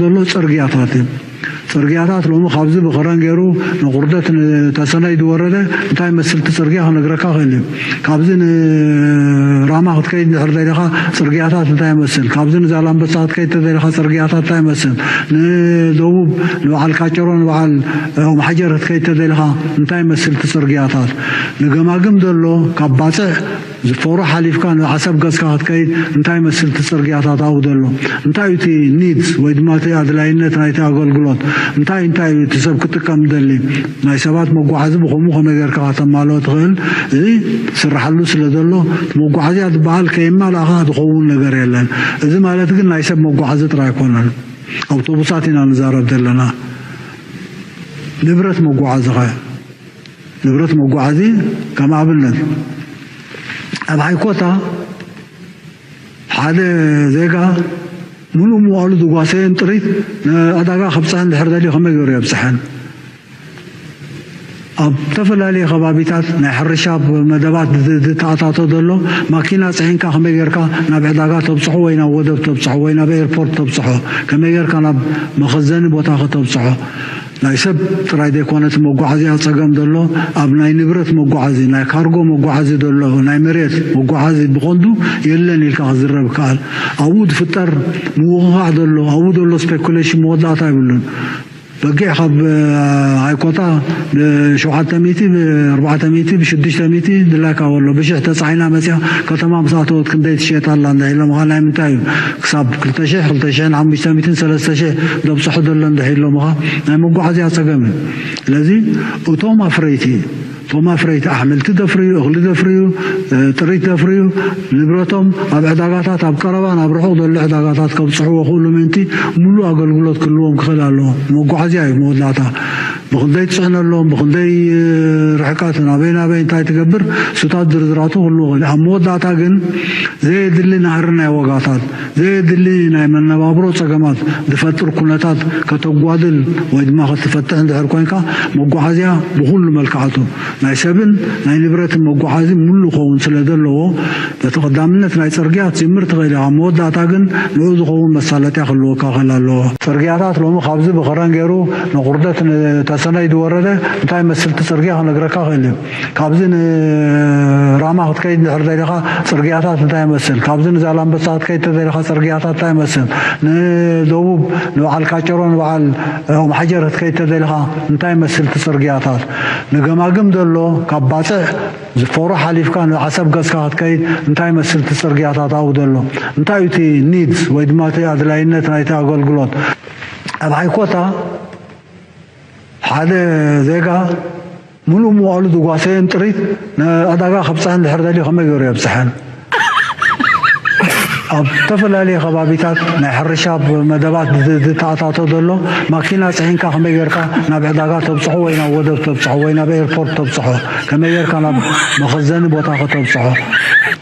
ዘሎ ፅርግያታት እዩ። ፅርግያታት ሎሚ ካብዚ ብኸረን ገይሩ ንቑርደት ንተሰነይ ዝወረደ እንታይ መስል እቲ ፅርግያ ክነግረካ ክእል እዩ። ካብዚ ንራማ ክትከይድ ድሕር ደሊኻ ፅርግያታት እንታይ መስል፣ ካብዚ ንዛላንበሳ ክትከይድ ተደሊኻ ፅርግያታት እንታይ መስል፣ ንደቡብ ንበዓል ካጨሮ ንበዓል ኦም ሓጀር ክትከይድ ተደሊኻ እንታይ መስል እቲ ፅርግያታት፣ ንገማግም ዘሎ ካብ ባፅዕ ዝፈሩ ሓሊፍካ ንዓሰብ ገዝካ ክትከይድ እንታይ መስል እቲ ፅርግያታት ኣብኡ ዘሎ፣ እንታይ እዩ እቲ ኒድስ ወይ ድማ እቲ ኣድላይነት ናይቲ ኣገልግሎት እንታይ እንታይ እዩ እቲ ሰብ ክጥቀም ደሊ፣ ናይ ሰባት መጓዓዚ ብኸምኡ ከመይ ጌርካ ከተማልኦ ትኽእል፣ እዚ ስራሓሉ ስለ ዘሎ፣ እቲ መጓዓዝያ ዝበሃል ከየማላእኻ ዝኸውን ነገር የለን። እዚ ማለት ግን ናይ ሰብ መጓዓዚ ጥራይ ኣይኮነን። ኣውቶቡሳት ኢና ንዛረብ ዘለና። ንብረት መጓዓዚ ኸ? ንብረት መጓዓዚ ከም ኣብነት ኣብ ሃይኮታ ሓደ ዜጋ ሙሉእ መዋእሉ ዝጓሰየን ጥሪት ንዕዳጋ ከብፅሐን ድሕር ደልዩ ከመይ ገይሩ የብፅሐን? ኣብ ዝተፈላለዩ ከባቢታት ናይ ሕርሻ መደባት ዝ- ዝተኣታቶ ዘሎ ማኪና ፅዒንካ ከመይ ጌርካ ናብ ዕዳጋ ተብፅሖ ወይ ናብ ወደብ ተብፅሖ ወይ ናብ ኤርፖርት ተብፅሖ፣ ከመይ ጌርካ ናብ መኸዘኒ ቦታ ከተብፅሖ? ናይ ሰብ ጥራይ ዘይኮነ እቲ መጓዓዝያ ፀገም ዘሎ፣ ኣብ ናይ ንብረት መጓዓዚ፣ ናይ ካርጎ መጓዓዚ ዘሎ፣ ናይ መሬት መጓዓዚ ብቐንዱ የለን ኢልካ ክዝረብ ይከኣል። ኣብኡ ዝፍጠር ምውቕቓዕ ዘሎ፣ ኣብኡ ዘሎ ስፔኩሌሽን መወዳእታ የብሉን። በጊዕ ካብ ሃይኮታ ብሸውዓተ ሚእቲ ብኣርባዕተ ሚእቲ ብሽዱሽተ ሚእቲ ድላይካ ከሎ ብሽሕ ተፃዒና መፅያ ከተማ ምስ ኣተወት ክንደይ ትሸየጥ ኣላ እንድዒ ኢሎምኻ ናይ ምንታይ እዩ ክሳብ ክልተ ሽሕ ክልተ ሽሕን ሓሙሽተ ሚእትን ሰለስተ ሽሕ ዘብፅሑ ዘሎ እንድዒ ኢሎምኻ ናይ መጓዓዝያ ፀገም እዩ። ስለዚ እቶም ኣፍረይቲ እቶም ኣፍረይቲ ኣሕምልቲ ዘፍርዩ እኽሊ ዘፍርዩ ጥሪት ዘፍርዩ ንብረቶም ኣብ ዕዳጋታት ኣብ ቀረባ ናብ ርሑቕ ዘሎ ዕዳጋታት ከብፅሕዎ ክእሉ ምእንቲ ሙሉእ ኣገልግሎት ክህልዎም ክኽእል ኣለዎ። መጓዓዝያ እዩ መወዳእታ። ብኽንደይ ትፅዕነሎም፣ ብኽንደይ ርሕቀት፣ ናበይ ናበይ እንታይ ትገብር፣ እሱታት ዝርዝራቱ ክህልዎ ይኽእል። ኣብ መወዳእታ ግን ዘየድሊ ናህሪ ናይ ዋጋታት፣ ዘየድሊ ናይ መነባብሮ ፀገማት ዝፈጥር ኩነታት ከተጓድል ወይ ድማ ክትፈትሕ እንድሕር ኮይንካ መጓዓዝያ ብኹሉ መልክዓቱ ናይ ሰብን ናይ ንብረትን መጓዓዚ ሙሉ ክኸውን ስለ ዘለዎ በቲ ቀዳምነት ናይ ፅርግያ ክትጅምር ትኽእል ኢኻ። መወዳእታ ግን ንኡ ዝኸውን መሳለጥያ ክህልወካ ክእል ኣለዎ። ፅርግያታት ሎሚ ካብዚ ብኸረን ገይሩ ንቑርደት ንተሰነይ ዝወረደ እንታይ መስልቲ ፅርግያ ክነግረካ ክእል እዩ። ካብዚ ንራማ ክትከይድ እንድሕር ደሊኻ ፅርግያታት እንታይ ይመስል፣ ካብዚ ንዛላንበሳ ክትከይድ ተደሊኻ ፅርግያታት እንታይ ይመስል፣ ንደቡብ ንበዓል ካጨሮ ንበዓል ኦም ሓጀር ክትከይድ ተደሊኻ እንታይ ይመስል እቲ ፅርግያታት፣ ንገማግም ዘሎ ካብ ባፅዕ ዝፈሩ ሓሊፍካ ንዓሰብ ገፅካ ክትከይድ እንታይ ይመስል እቲ ፅርግያታት ኣብኡ ዘሎ፣ እንታይ እዩ እቲ ኒድስ ወይ ድማ እቲ ኣድላይነት ናይቲ ኣገልግሎት ኣብ ሃይኮታ ሓደ ዜጋ ሙሉእ መዋእሉ ዝጓሰየን ጥሪት ንዕዳጋ ከብፅሐን ድሕር ደልዩ ከመይ ገይሩ የብፅሐን? ኣብ ዝተፈላለዩ ከባቢታት ናይ ሕርሻ መደባት ዝ- ዝተኣታቶ ዘሎ ማኪና ፅዒንካ ከመይ ጌርካ ናብ ዕዳጋ ተብፅሖ ወይ ናብ ወደብ ተብፅሖ ወይ ናብ ኤርፖርት ተብፅሖ ከመይ ጌርካ ናብ መኸዘኒ ቦታ ከተብፅሖ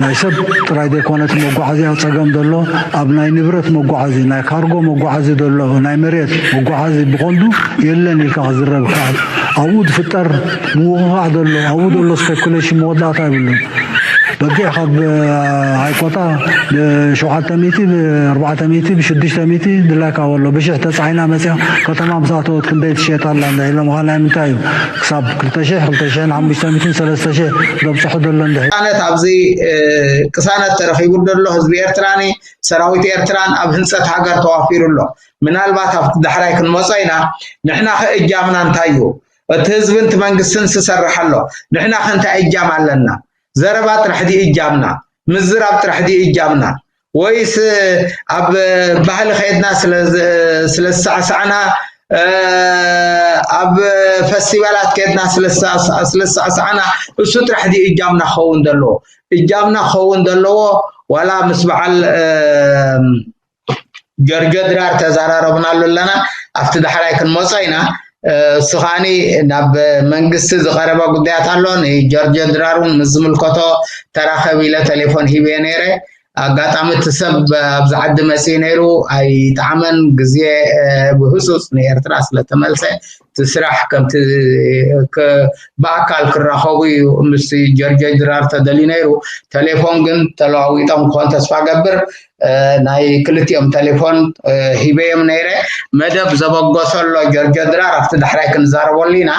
ናይ ሰብ ጥራይ ዘይኮነ እቲ መጓዓዝያ ፀገም ዘሎ ኣብ ናይ ንብረት መጓዓዚ ናይ ካርጎ መጓዓዚ ዘሎ ናይ መሬት መጓዓዚ ብቐንዱ የለን ኢልካ ክዝረብ ይከኣል። ኣብኡ ዝፍጠር ምውቕቓዕ ዘሎ ኣብኡ ዘሎ ስፔኩሌሽን መወዳእታ የብሉን። በጊዕ ካብ ሃይኮታ ብሸውዓተ ሚእቲ ብኣርባዕተ ሚእቲ ብሽዱሽተ ሚእቲ ድላይካ ከሎ ብሽሕ ተፃዒና መፅያ ከተማ ምስ ኣተወት ክንደይ ትሸየጥ ኣላ እንዳ ኢሎም ኸዓ ናይ ምንታይ እዩ ክሳብ ክልተ ሽሕ ክልተ ሽሕን ሓሙሽተ ሚእትን ሰለስተ ሽሕ ዘብፅሑ ዘሎ እንድሕር ቅሳነት ኣብዚ ቅሳነት ተረኺቡ ዘሎ ህዝቢ ኤርትራን ሰራዊት ኤርትራን ኣብ ህንፀት ሃገር ተዋፊሩ ኣሎ። ምናልባት ኣብቲ ዳሕራይ ክንመጾ ኢና። ንሕና ኸ እጃምና እንታይ እዩ? እቲ ህዝብን እቲ መንግስትን ዝሰርሕ ኣሎ። ንሕና ከ እንታይ እጃም ኣለና? ዘረባ ጥራሕ ድዩ እጃምና? ምዝራብ ጥራሕ ድዩ እጃምና? ወይስ ኣብ ባህሊ ከይድና ስለ ዝሳዕሳዕና ኣብ ፈስቲቫላት ከይድና ስለ ዝሳዕሳዕና እሱ ጥራሕ ድዩ እጃምና ክኸውን ዘለዎ? እጃምና ክኸውን ዘለዎ ዋላ ምስ በዓል ጀርጆ ድራር ተዘራረብናሉ ኣለና። ኣብቲ ዳሕራይ ክንመጾ ኢና። እሱ ከዓኒ ናብ መንግስቲ ዝቐረበ ጉዳያት ኣሎ። ንጀርጆ ድራር እውን ምስ ዝምልከቶ ተራኸብ ኢለ ቴሌፎን ሂበዮ ነይረ። ኣጋጣሚ እቲ ሰብ ኣብዚ ዓዲ መፅኡ ነይሩ ኣይጠዓመን። ግዜ ብህፁፅ ንኤርትራ ስለተመልሰ እቲ ስራሕ ከምቲ ብኣካል ክራኸቡ እዩ ምስ ጀርጆ ድራር ተደልዩ ነይሩ። ቴሌፎን ግን ተለዋዊጦም ክኾን ተስፋ ገብር። ናይ ክልቲኦም ቴሌፎን ሂበዮም ነይረ። መደብ ዘበገሰ ኣሎ ጀርጆ ድራር ኣብቲ ዳሕራይ ክንዛረበሉ ኢና።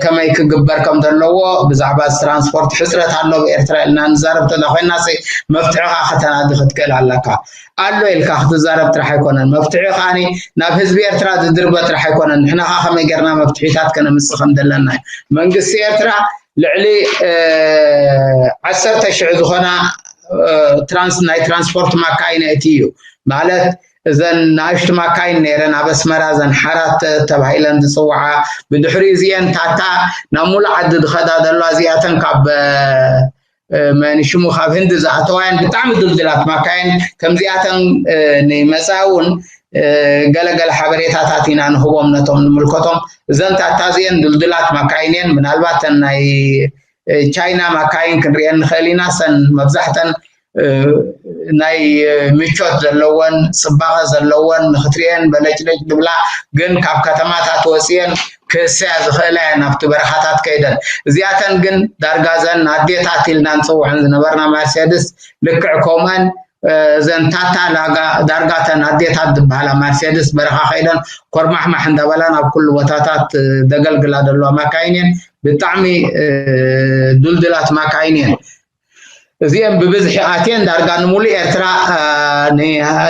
ከመይ ክግበር ከም ዘለዎ ብዛዕባ ትራንስፖርት ሕፅረት ኣሎ ብኤርትራ ኢልና ንዛረብ እንተዳ ኮይና መፍትሒ ከዓ ከተናዲ ክትክእል ኣለካ። ኣሎ ኢልካ ክትዛረብ ጥራሕ ኣይኮነን መፍትሒ ከዓ ናብ ህዝቢ ኤርትራ ዝድርበ ጥራሕ ኣይኮነን። ንሕና ከዓ ከመይ ገርና መፍትሒታት ከነምፅእ ከም ዘለና መንግስቲ ኤርትራ ልዕሊ ዓሰርተ ሽሕ ዝኾና ትራንስ ናይ ትራንስፖርት ማካይነ እቲ እዩ ማለት እዘን ንኣሽቱ ማካይን ነይረን ኣብ ኣስመራ እዘን ሓራት ተባሂለን ዝፅዋዓ ብድሕሪ እዚአን ታታ ናብ ሙሉእ ዓዲ ዝኸዳ ዘለዋ እዚኣተን ካብ መን ሽሙ ካብ ህንዲ ዝኣተዋየን ብጣዕሚ ድልድላት ማካይን ከምዚኣተን ንመፃ እውን ገለገለ ሓበሬታታት ኢና ንህቦም ነቶም ንምልከቶም እዘን ታታ እዚአን ድልድላት ማካይን እየን ምናልባት ተን ናይ ቻይና ማካይን ክንሪአን ንኽእል ኢና ሰን መብዛሕተን ናይ ምቾት ዘለወን ፅባቐ ዘለወን ንክትሪአን በለጭለጭ ዝብላ ግን ካብ ከተማታት ወፅየን ክህሰያ ዝኽእላ እየን ኣብቲ በረኻታት ከይደን እዚኣተን ግን ዳርጋ ዘን ኣዴታት ኢልና ንፅውዐን ዝነበርና መርሴድስ ልክዕ ከምአን እዘን ታታ ዳርጋተን ኣዴታት ዝበሃላ መርሴድስ በረኻ ከይደን ኮርማሕማሕ እንዳበላ ናብ ኩሉ ቦታታት ዘገልግላ ዘለዋ ማካይን እየን ብጣዕሚ ዱልድላት ማካይን እየን እዚአን ብብዝሒ ኣትየን ዳርጋ ንሙሉእ ኤርትራ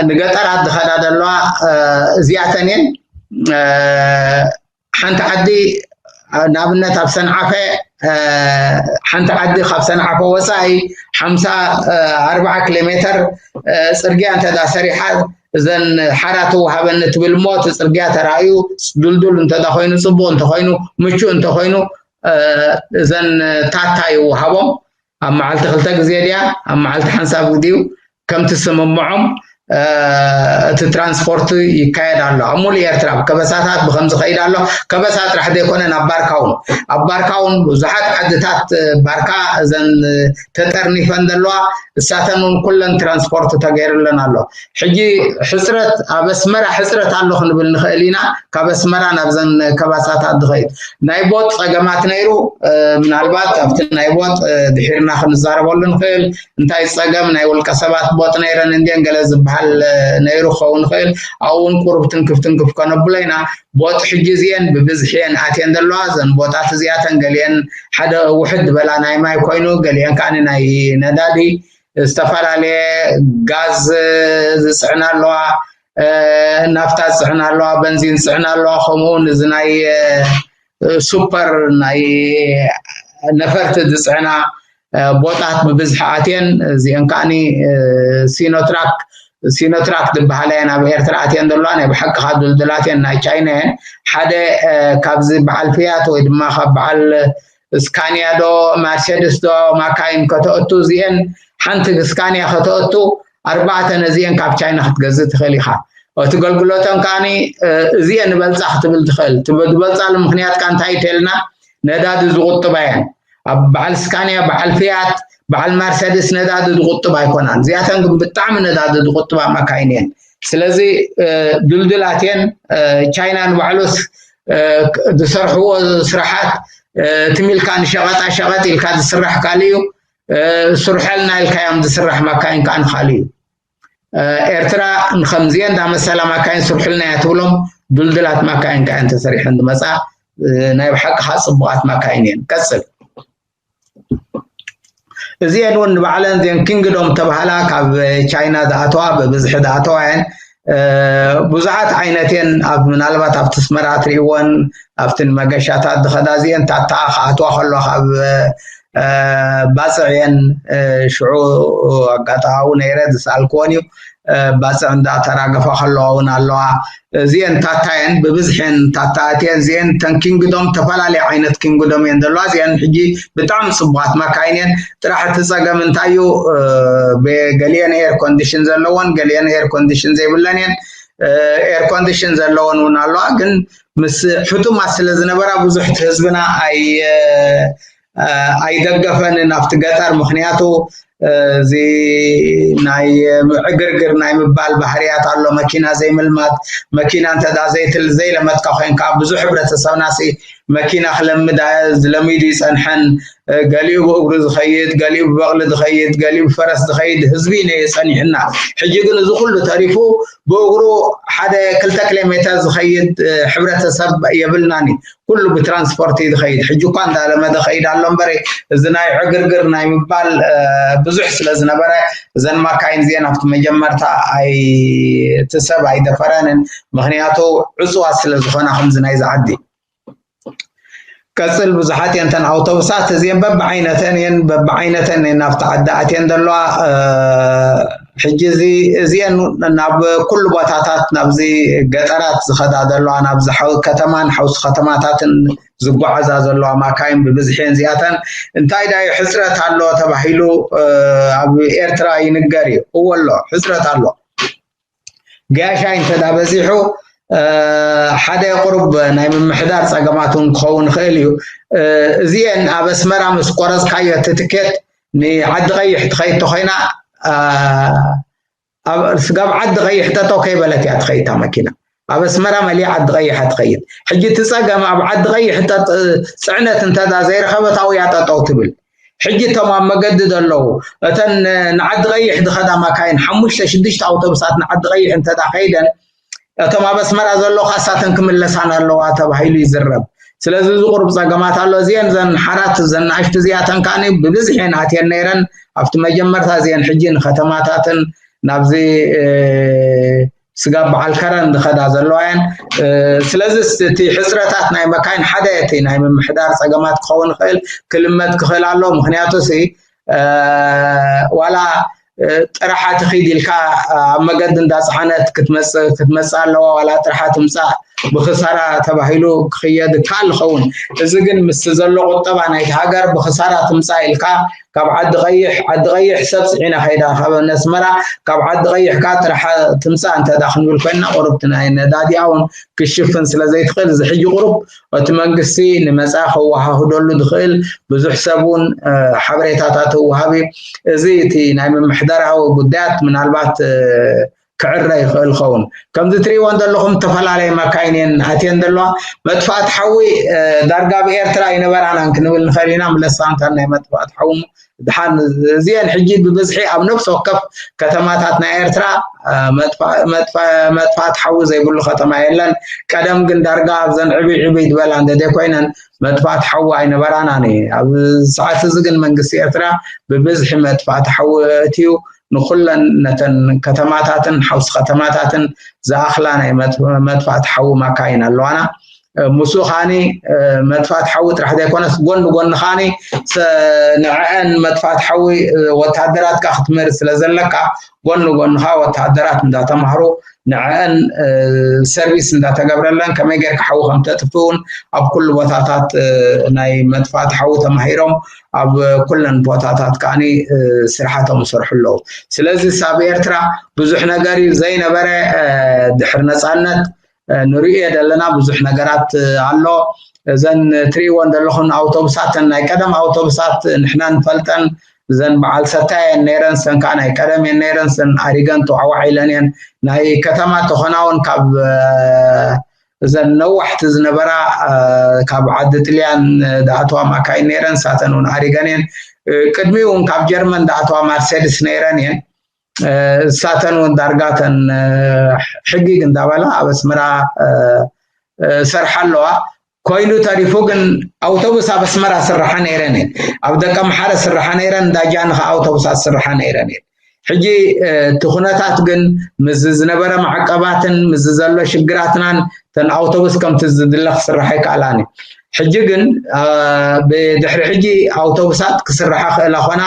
ንገጠራት ዝኸዳ ዘለዋ እዚኣተን እየን ሓንቲ ዓዲ ንኣብነት ኣብ ሰንዓፈ ሓንቲ ዓዲ ካብ ሰንዓፈ ወፃኢ ሓምሳ ኣርባዓ ኪሎ ሜተር ፅርግያ እንተዳ ሰሪሓ እዘን ሓራ ትወሃበኒ ትብል ሞ እቲ ፅርግያ ተራእዩ ድልዱል እንተዳ ኮይኑ ፅቡቅ እንተኮይኑ ምቹእ እንተኮይኑ እዘን ታታ ይወሃቦም ኣብ መዓልቲ ክልተ ግዜ ድያ ኣብ መዓልቲ ሓንሳብ ድዩ ከምቲ ስምምዖም እቲ ትራንስፖርት ይካየድ ኣሎ ኣብ ሙሉእ ኤርትራ ብከበሳታት ብከም ዝኸይድ ኣሎ ከበሳ ጥራሕ ዘይኮነ ናብ ባርካ እውን ኣብ ባርካ እውን ብዙሓት ዓድታት ባርካ እዘን ተጠርኒፈን ዘለዋ እሳተን እውን ኩለን ትራንስፖርት ተገይርለን ኣሎ ሕጂ ሕፅረት ኣብ ኣስመራ ሕፅረት ኣሎ ክንብል ንኽእል ኢና ካብ ኣስመራ ናብዘን ከባሳታት ዝኸይድ ናይ ቦጥ ፀገማት ነይሩ ምናልባት ኣብቲ ናይ ቦጥ ድሒርና ክንዛረበሉ ንኽእል እንታይ ፀገም ናይ ውልቀ ሰባት ቦጥ ነይረን እንድን ገለ ዝበሃል ነይሩ ክኸውን ይኽእል ኣብኡውን ቁሩብ ትንክፍ ትንክፍ ከነብሎ ኢና ቦጥ ሕጂ እዚአን ብብዝሒ እየን ኣትየን ዘለዋ እዘን ቦጣት እዚኣተን ገሊአን ሓደ ውሕድ ዝበላ ናይ ማይ ኮይኑ ገሊአን ከዓ ናይ ነዳዲ ዝተፈላለየ ጋዝ ዝፅዕና ኣለዋ ናፍታ ዝፅዕና ኣለዋ በንዚን ዝፅዕና ኣለዋ ከምኡውን እዚ ናይ ሱፐር ናይ ነፈርቲ ዝፅዕና ቦጣት ብብዝሒ ኣትየን እዚአን ከዓ ሲኖትራክ ሲኖትራክ ዝበሃላ እየን ኣብ ኤርትራ ኣትየን ዘለዋ ናይ ብሓቂ ከዓ ድልድላት እየን ናይ ቻይና እየን ሓደ ካብዚ በዓል ፍያት ወይ ድማ ካብ በዓል ስካንያ ዶ ማርሴድስ ዶ ማካይን ከተእቱ እዚአን ሓንቲ ስካንያ ከተእቱ ኣርባዕተ ነዚአን ካብ ቻይና ክትገዝእ ትኽእል ኢኻ እቲ ገልግሎተን ከዓ እዚአን ንበልፃ ክትብል ትኽእል ዝበልፃሉ ምክንያት ከዓ እንታይ ተልና ነዳዲ ዝቁጥባ እየን ኣብ በዓል ስካንያ በዓል ፍያት በዓል ማርሰድስ ነዳዲ ዝቁጥባ ኣይኮናን እዚኣተን ግን ብጣዕሚ ነዳዲ ዝቁጥባ ማካይን እየን ስለዚ ድልድላት እየን ቻይና ንባዕሉስ ዝሰርሕዎ ስራሓት ትም ኢልካ ንሸቐጣ ሸቐጥ ኢልካ ዝስራሕ ካልእ እዩ ስርሐልና ኢልካዮም ዝስራሕ ማካይን ከዓ ንካልእ እዩ ኤርትራ ንከምዚአን ዳመሰላ ማካይን ስርሑልና እያ ትብሎም ድልድላት ማካይን ከዓ እንተሰሪሐን ዝመፃ ናይ ብሓቂ ከዓ ፅቡቃት ማካይን እየን ቀፅል እዚአን እውን ንባዕለን እዚአን ኪንግዶም ተባሃላ ካብ ቻይና ዝኣተዋ ብብዝሒ ዝኣተዋ እየን ብዙሓት ዓይነት እየን ኣብ ምናልባት ኣብቲ ስመራ ትሪእወን ኣብቲ ንመገሻታት ዝኸዳ እዚአን ታታ ክኣትዋ ከሎ ካብ ባፅዕ እየን ሽዑ ኣጋጣሚ ነይረ ዝሰኣልክወን እዩ ባፅዕ እንዳተራገፋ ከለዋ እውን ኣለዋ እዚአን ታታ እየን ብብዝሐን ታታ እቲአን እዚአን ተን ኪንግዶም ተፈላለየ ዓይነት ኪንግዶም እየን ዘለዋ እዚአን ሕጂ ብጣዕሚ ፅቡቃት ማካይን እየን ጥራሕ እቲ ፀገም እንታይ እዩ ገሊአን ኤር ኮንዲሽን ዘለወን ገሊአን ኤር ኮንዲሽን ዘይብለን እየን ኤር ኮንዲሽን ዘለወን እውን ኣለዋ ግን ምስ ሕቱማት ስለ ዝነበራ ብዙሕ ህዝብና ኣይ ኣይደገፈንን ኣብቲ ገጠር ምክንያቱ እዚ ናይ ዕግርግር ናይ ምባል ባህርያት ኣሎ። መኪና ዘይምልማት፣ መኪና እንተ ዘይትል ዘይለመትካ ኮይንካ ብዙሕ ሕብረተሰብና ሲ መኪና ክለምድ ለሚዱ ይፀንሐን፣ ገሊኡ ብእግሩ ዝኸይድ፣ ገሊኡ ብበቕሊ ዝኸይድ፣ ገሊኡ ብፈረስ ዝኸይድ ህዝቢ ነ ጸኒሕና። ሕጂ ግን እዚ ኩሉ ተሪፉ ብእግሩ ሓደ ክልተ ኪሎ ሜተር ዝኸይድ ሕብረተሰብ የብልናኒ። ኩሉ ብትራንስፖርት እዩ ዝኸይድ። ሕጂ እኳ እንዳለመደ ኸይድ ኣሎ እምበር፣ እዚ ናይ ዕግርግር ናይ ምባል ብዙሕ ስለ ዝነበረ፣ እዘን ማካይን እዚአን ኣብቲ መጀመርታ ኣይ እቲ ሰብ ኣይደፈረንን። ምኽንያቱ ዕፅዋት ስለ ዝኾና ከምዚ ናይዚ ዓዲ። ቀፅል ብዙሓት እየን እተን ኣውቶቡሳት እዚአን በብዓይነተን እየን በብዓይነተን እየን ናብቲ ዓዲ ኣትየን ዘለዋ። ሕጂ እዚ እዚአን ናብ ኩሉ ቦታታት ናብዚ ገጠራት ዝኸዳ ዘለዋ ናብዚ ሓው- ከተማን ሓውሲ ከተማታትን ዝጓዓዛ ዘለዋ ማካይን ብብዝሒ እየን እዚኣተን። እንታይ ዳዩ ሕፅረት ኣሎ ተባሂሉ ኣብ ኤርትራ ይንገር እዩ። እወ ኣሎ፣ ሕፅረት ኣሎ። ገያሻይ እንተ በዚሑ ሓደ ቁሩብ ናይ ምምሕዳር ፀገማት እውን ክኸውን ይኽእል እዩ። እዚአን ኣብ ኣስመራ ምስ ቆረፅካዮ እቲ ትኬት ንዓዲ ቀይሕ ትኸይድ ተኮይና ስጋብ ዓዲ ቀይሕ ጠጠው ከይበለት እያ ትኸይድ እታ መኪና። ኣብ ኣስመራ መሊኣ ዓዲ ቀይሕ ትኸይድ። ሕጂ እቲ ፀገም ኣብ ዓዲ ቀይሕ ፅዕነት እንተ ዘይረኸበት ኣብያ ጠጠው ትብል። ሕጂ እቶም ኣብ መገዲ ዘለዉ እተን ንዓዲ ቀይሕ ዝኸዳ ማካይን ሓሙሽተ ሽዱሽተ ኣውቶቡሳት ንዓዲ ቀይሕ እንተ ከይደን እቶም ኣብ ኣስመራ ዘለዉ ካሳተን ክምለሳን ኣለዋ ተባሂሉ ይዝረብ። ስለዚ እዚ ቁሩብ ፀገማት ኣሎ። እዚአን ዘን ሓራት ዘን ንኣሽቱ እዚኣተን ከዓኒ ብብዝሒ እየን ኣትየን ነይረን ኣብቲ መጀመርታ። እዚአን ሕጂ ንከተማታትን ናብዚ ስጋብ በዓል ከረን ዝኸዳ ዘለዋ እየን። ስለዚ እቲ ሕፅረታት ናይ መካይን ሓደ እቲ ናይ ምምሕዳር ፀገማት ክኸውን ይኽእል፣ ክልመድ ክኽእል ኣሎ። ምክንያቱ ሲ ዋላ ጥራሓ ትኺድ ኢልካ ኣብ መገዲ እንዳፀዓነት ክትመፅእ ክትመፅእ ኣለዋ፣ ዋላ ጥራሓ ትምፃእ ብክሳራ ተባሂሉ ክኽየድ ይከኣል ይኸውን። እዚ ግን ምስ ዘሎ ቁጠባ ናይቲ ሃገር ብክሳራ ትምፃእ ኢልካ ካብ ዓዲ ቀይሕ ዓዲ ቀይሕ ሰብ ፅዒና ከይዳ ካብ ኣስመራ ካብ ዓዲ ቀይሕ ከዓ ጥራሓ ትምፃእ እንተ ክንብል ኮይና ቁርብቲ ናይ ነዳዲኣ እውን ክሽፍን ስለ ዘይትኽእል እዚ ሕጂ ቁሩብ እቲ መንግስቲ ንመፃኢ ከወሃህደሉ ዝኽእል ብዙሕ ሰብ እውን ሓበሬታታት ወሃቢ እዚ እቲ ናይ ምምሕዳራዊ ጉዳያት ምናልባት ክዕረ ይኽእል ኸውን። ከምዚ ትሪእዎ ዘለኹም ዝተፈላለየ ማካይን እየን ኣትየን ዘለዋ። መጥፋእቲ ሓዊ ዳርጋ ኣብ ኤርትራ ኣይነበራናን ክንብል ንኽእል ኢና። ምለሳንታ ናይ መጥፋእቲ ሓዊ ድሓን እዚአን ሕጂ ብብዝሒ ኣብ ነፍሲ ወከፍ ከተማታት ናይ ኤርትራ መጥፋእቲ ሓዊ ዘይብሉ ከተማ የለን። ቀደም ግን ዳርጋ ኣብዘን ዕብይ ዕብይ ዝበላ እንተዘይኮይነን መጥፋእቲ ሓዊ ኣይነበራናን። ኣብ ሰዓት እዚ ግን መንግስቲ ኤርትራ ብብዝሒ መጥፋእቲ ሓዊ እትዩ ንኩለን ነተን ከተማታትን ሓውሲ ከተማታትን ዝኣኽላ ናይ መጥፋእቲ ሓዊ ማካይን ኣለዋና። ምስኡ ከዓኒ መጥፋእቲ ሓዊ ጥራሕ ዘይኮነስ ጎኒ ጎኒ ከዓኒ ንዕአን መጥፋእቲ ሓዊ ወታደራት ከዓ ክትምህር ስለ ዘለካ ጎኒ ጎኒ ከዓ ወታደራት እንዳተማህሩ ንዕአን ሰርቪስ እንዳተገብረለን ከመይ ጌርካ ሓዊ ከም ተጥፍእ እውን ኣብ ኩሉ ቦታታት ናይ መጥፋእቲ ሓዊ ተማሂሮም ኣብ ኩለን ቦታታት ከዓኒ ስራሓቶም ይሰርሑ ኣለዉ። ስለዚ ሳብ ኤርትራ ብዙሕ ነገር እዩ ዘይነበረ። ድሕሪ ነፃነት ንርእዮ ዘለና ብዙሕ ነገራት ኣሎ። እዘን ትርእይወን ዘለኹን ኣውቶቡሳት ናይ ቀደም ኣውቶቡሳት ንሕና ንፈልጠን እዘን በዓል ሰታ እየን ነይረን። ሰን ከዓ ናይ ቀደም እየን ነይረን። ሰን ኣሪገን ተዋዕዋዕ ኢለን እየን። ናይ ከተማ ተኾናውን ካብ እዘን ነዋሕቲ ዝነበራ ካብ ዓዲ ጥልያን ድኣተዋ ማካይን ነይረን። ሳተን እውን ኣሪገን እየን። ቅድሚኡ እውን ካብ ጀርመን ድኣተዋ ማርሴድስ ነይረን እየን። እሳተን እውን ዳርጋተን ሕጊግ እንዳበላ ኣብ ኣስመራ ሰርሓ ኣለዋ። ኮይኑ ተሪፉ ግን ኣውቶቡስ ኣብ ኣስመራ ስርሓ ነይረን እየን። ኣብ ደቀምሓረ ስርሓ ነይረን፣ እንዳጃኒ ከዓ ኣውቶቡሳት ስርሓ ነይረን እየን። ሕጂ እቲ ኩነታት ግን ምስ ዝነበረ ማዕቀባትን ምስ ዘሎ ሽግራትናን እተን ኣውቶቡስ ከምቲ ዝድለ ክስርሓ ይከኣላን እዩ። ሕጂ ግን ብድሕሪ ሕጂ ኣውቶቡሳት ክስርሓ ክእላ ኮና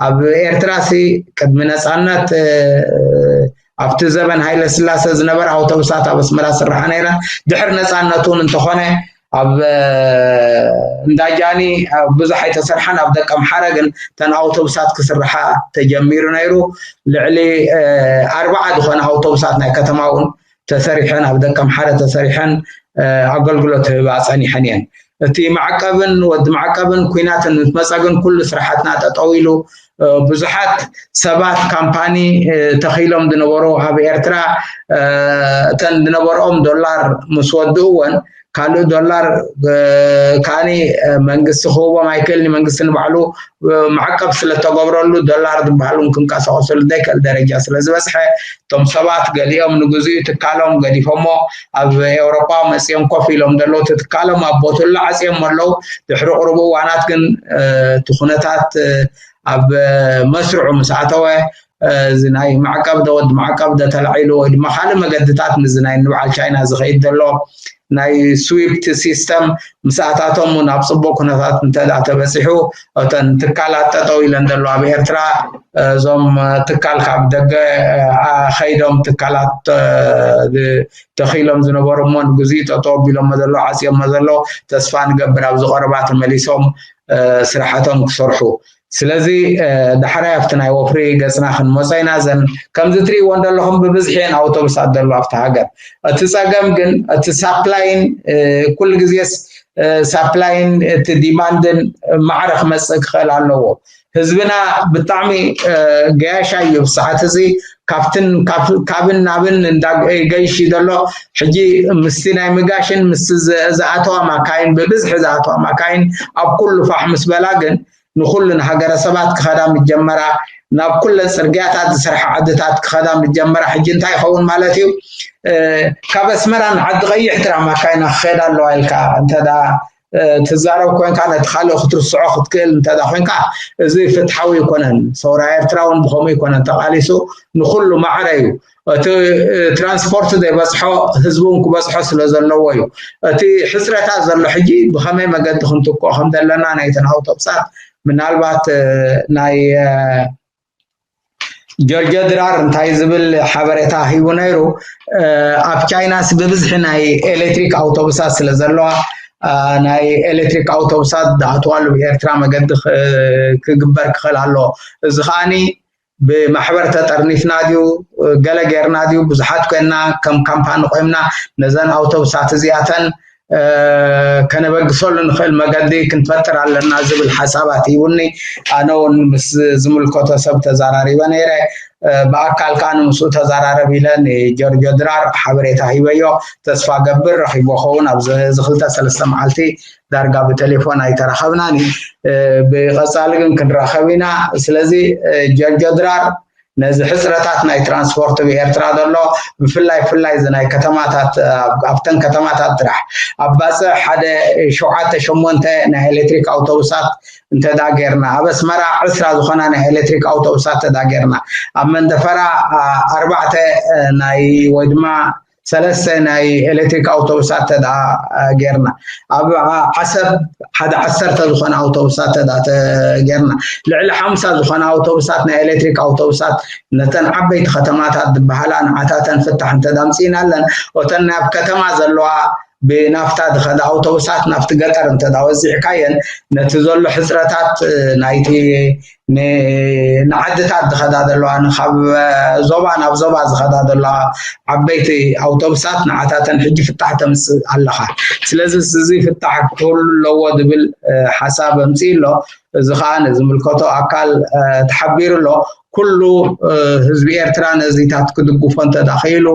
ኣብ ኤርትራ ሲ ቅድሚ ነፃነት ኣብቲ ዘበን ሃይለ ስላሰ ዝነበረ ኣውቶቡሳት ኣብ ኣስመራ ስርሓ ነይረን። ድሕሪ ነፃነት እውን እንተኾነ ኣብ እንዳጃኒ ብዙሕ ኣይተሰርሓን። ኣብ ደቀምሓረ ግን እተን ኣውቶቡሳት ክስርሓ ተጀሚሩ ነይሩ። ልዕሊ ኣርባዓ ዝኾነ ኣውቶቡሳት ናይ ከተማ እውን ተሰሪሐን ኣብ ደቀምሓረ ተሰሪሐን ኣገልግሎት ህባ ፀኒሐን እየን። እቲ ማዕቀብን ወዲ ማዕቀብን ኩናትን ምስ መፀ ግን ኩሉ ስራሓትና ጠጠው ኢሉ ብዙሓት ሰባት ካምፓኒ ተኺሎም ዝነበሩ ኣብ ኤርትራ እተን ዝነበርኦም ዶላር ምስ ወድእወን ካልእ ዶላር ከዓኒ መንግስቲ ክህቦም ኣይክእልን መንግስቲ ንባዕሉ ማዕቀብ ስለተገብረሉ ዶላር ዝበሃል እውን ክንቀሳቀሰሉ ዘይክእል ደረጃ ስለዝበፅሐ እቶም ሰባት ገሊኦም ንግዜኡ ትካሎም ገዲፎሞ ኣብ ኤውሮጳ መፅኦም ኮፍ ኢሎም ዘለዉ ትካሎም ኣብ ቦትኡ ዓፅዮም ኣለዉ ድሕሪ ቅርቡ እዋናት ግን እቲ ኩነታት ኣብ መስርዑ ምስ ኣተወ እዚ ናይ ማዕቀብ ዶ ወዲ ማዕቀብ ዶ ተላዒሉ ወይ ድማ ካልእ መገድታት ምስዚ ናይ ንበዓል ቻይና ዝኸይድ ዘሎ ናይ ስዊፕት ሲስተም ምስ ኣታቶም ናብ ፅቡቅ ኩነታት እንተ ተበፂሑ እተን ትካላት ጠጠው ኢለን ዘሎ ኣብ ኤርትራ እዞም ትካል ካብ ደገ ከይዶም ትካላት ተኺሎም ዝነበሩ እሞ ንግዜኡ ጠጠው ኣቢሎሞ ዘሎ ዓፅዮሞ ዘሎ ተስፋ ንገብር ኣብዚ ቀረባ ተመሊሶም ስራሕቶም ክሰርሑ ስለዚ ዳሕራይ ኣብቲ ናይ ወፍሪ ገፅና ክንመፆ ኢና ዘን ከምዚ ትሪእዎ እንደለኹም ብብዝሒ የን ኣውቶቡሳት ዘሎ ኣብቲ ሃገር እቲ ፀገም ግን እቲ ሳፕላይን ኩሉ ግዜስ ሳፕላይን እቲ ዲማንድን ማዕረ ክመፅእ ክኽእል ኣለዎ ህዝብና ብጣዕሚ ገያሻ እዩ ብሰዓት እዚ ካብትን ካብን ናብን እንዳገይሽ ዘሎ ሕጂ ምስቲ ናይ ምጋሽን ምስ ዝኣተዋ ማካይን ብብዝሒ ዝኣተዋ ማካይን ኣብ ኩሉ ፋሕ ምስ በላ ግን ንኩሉ ንሃገረሰባት ክኸዳ ምጀመራ ናብ ኩለን ፅርግያታት ዝሰርሓ ዓድታት ክኸዳ ምጀመራ ሕጂ እንታይ ይኸውን ማለት እዩ ካብ ኣስመራ ንዓዲ ቀይሕ ጥራ ማካይና ክኸዳ ኣለዋ ኢልካ እንተ ትዛረብ ኮንካ ነቲ ካልእ ክትርስዖ ክትክእል እንተ ኮይንካ እዚ ፍትሓዊ ይኮነን ሰውራ ኤርትራ እውን ብከምኡ ይኮነን ተቃሊሱ ንኩሉ ማዕረ እዩ እቲ ትራንስፖርት ዘይበፅሖ ህዝቢ እውን ክበፅሖ ስለ ዘለዎ እዩ እቲ ሕፅረታት ዘሎ ሕጂ ብከመይ መገዲ ክንትክኦ ከም ዘለና ናይተን ኣውቶብሳት ምናልባት ናይ ጆርጆ ድራር እንታይ ዝብል ሓበሬታ ሂቡ ነይሩ ኣብ ቻይናስ ብብዝሒ ናይ ኤሌክትሪክ ኣውቶቡሳት ስለ ዘለዋ ናይ ኤሌክትሪክ ኣውቶቡሳት ዝኣትዋሉ ብኤርትራ መገዲ ክግበር ክኽእል ኣሎ እዚ ከዓኒ ብማሕበር ተጠርኒፍና ድዩ ገለ ጌርና ድዩ ብዙሓት ኮይንና ከም ካምፓኒ ቆይምና ነዘን ኣውቶቡሳት እዚኣተን ከነበግሰሉ ንኽእል መገዲ ክንፈጥር ኣለና ዝብል ሓሳባት ሂቡኒ ኣነ እውን ምስ ዝምልከቶ ሰብ ተዘራሪበ ነይረ ብኣካል ከዓ ንምስኡ ተዘራረብ ኢለ ንጆርጆ ድራር ሓበሬታ ሂበዮ ተስፋ ገብር ረኪቦ ኸውን ኣብዚ ክልተ ሰለስተ መዓልቲ ዳርጋ ብቴሌፎን ኣይተራኸብናን እዩ ብቐፃሊ ግን ክንራኸብ ኢና ስለዚ ጀርጆ ድራር ነዚ ሕፅረታት ናይ ትራንስፖርት ብኤርትራ ዘሎ ብፍላይ ፍላይ እዚ ናይ ከተማታት ኣብተን ከተማታት ጥራሕ ኣብ ባፅዕ ሓደ ሸውዓተ ሸሞንተ ናይ ኤሌክትሪክ ኣውቶቡሳት እንተዳ ጌርና ኣብ ኣስመራ ዕስራ ዝኾና ናይ ኤሌክትሪክ ኣውቶቡሳት እንተዳ ጌርና ኣብ መንደፈራ ኣርባዕተ ናይ ወይ ድማ ሰለስተ ናይ ኤሌክትሪክ ኣውቶቡሳት ተዳ ጌርና ኣብ ዓሰብ ሓደ ዓሰርተ ዝኾነ ኣውቶቡሳት ተዳ ጌርና ልዕሊ ሓምሳ ዝኾነ ኣውቶቡሳት ናይ ኤሌክትሪክ ኣውቶቡሳት ነተን ዓበይቲ ከተማታት ዝበሃላ ንዓታተን ፍታሕ እንተዳምፅኢና ኣለን እተን ናብ ከተማ ዘለዋ ብናፍታ ዝኸዳ ኣውቶቡሳት ናብቲ ገጠር እንተዳ ወዚዕካየን ነቲ ዘሎ ሕፅረታት ናይቲ ንዓድታት ዝኸዳ ዘለዋ ካብ ዞባ ናብ ዞባ ዝኸዳ ዘለዋ ዓበይቲ ኣውቶቡሳት ንዓታተን ሕጂ ፍታሕ ተምፅእ ኣለኻ ስለዚ እዚ ፍታሕ ክህሉ ኣለዎ ዝብል ሓሳብ ኣምፅእ ኣሎ እዚ ከዓ ንዝምልከቶ ኣካል ተሓቢሩ ኣሎ ኩሉ ህዝቢ ኤርትራ ነዚታት ክድግፎ እንተዳኽኢሉ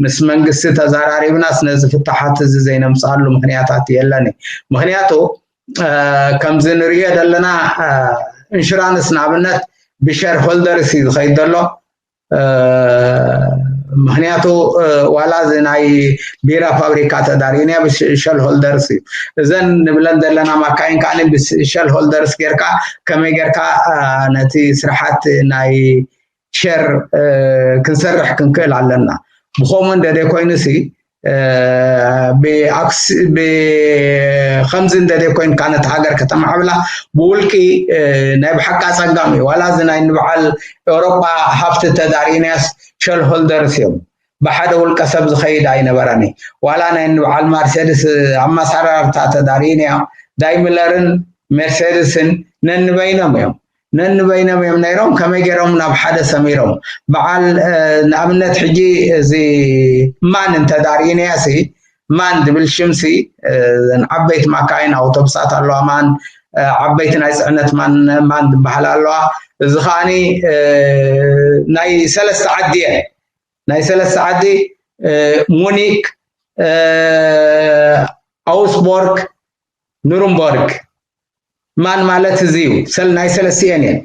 ምስ መንግስቲ ተዘራሪብናስ ነዚ ፍታሓት እዚ ዘይነምፅኣሉ ምክንያታት የለን ምክንያቱ ከምዚ ንሪኦ ዘለና ኢንሹራንስ ንኣብነት ብሸር ሆልደርስ እዩ ዝኸይድ ዘሎ ምክንያቱ ዋላ እዚ ናይ ቢራ ፋብሪካ ተዳሪእና ብሸል ሆልደርስ እዩ እዘን ንብለን ዘለና ማካይን ከዓ ብሸል ሆልደርስ ጌርካ ከመይ ጌርካ ነቲ ስራሓት ናይ ሸር ክንሰርሕ ክንክእል ኣለና ብከምኡ እንደ ኮይኑ ሲ ብከምዚ እንደ ኮይንካ ነቲ ሃገር ከተማዕብላ ብውልቂ ናይ ብሓቂ ኣፀጋሚ እዩ ዋላ እዚ ናይ ንበዓል ኤውሮጳ ሃፍቲ ተዳሪእናያስ ሸርሆልደርስ እዮም ብሓደ ውልቀ ሰብ ዝኸይድ ኣይነበረን ዋላ ናይ ንበዓል ማርሴድስ ኣመሰራርታ ተዳሪእናዮ ዳይምለርን ሜርሴድስን ነንበይኖም እዮም ነንበይኖም እዮም ነይሮም ከመይ ገይሮም ናብ ሓደ ሰሚሮም በዓል ንኣብነት ሕጂ እዚ ማን እንተዳርኢንያ ሲ ማን ዝብል ሽም ሲ ዓበይቲ ማካይን ኣውቶቡሳት ኣለዋ ማን ዓበይቲ ናይ ፅዕነት ማን ማን ዝበሃል ኣለዋ። እዚ ከዓኒ ናይ ሰለስተ ዓዲ እየን። ናይ ሰለስተ ዓዲ ሙኒክ፣ ኣውስቦርግ፣ ኑርንበርግ። ማን ማለት እዚ እዩ። ናይ ሰለስቲኤን እየን።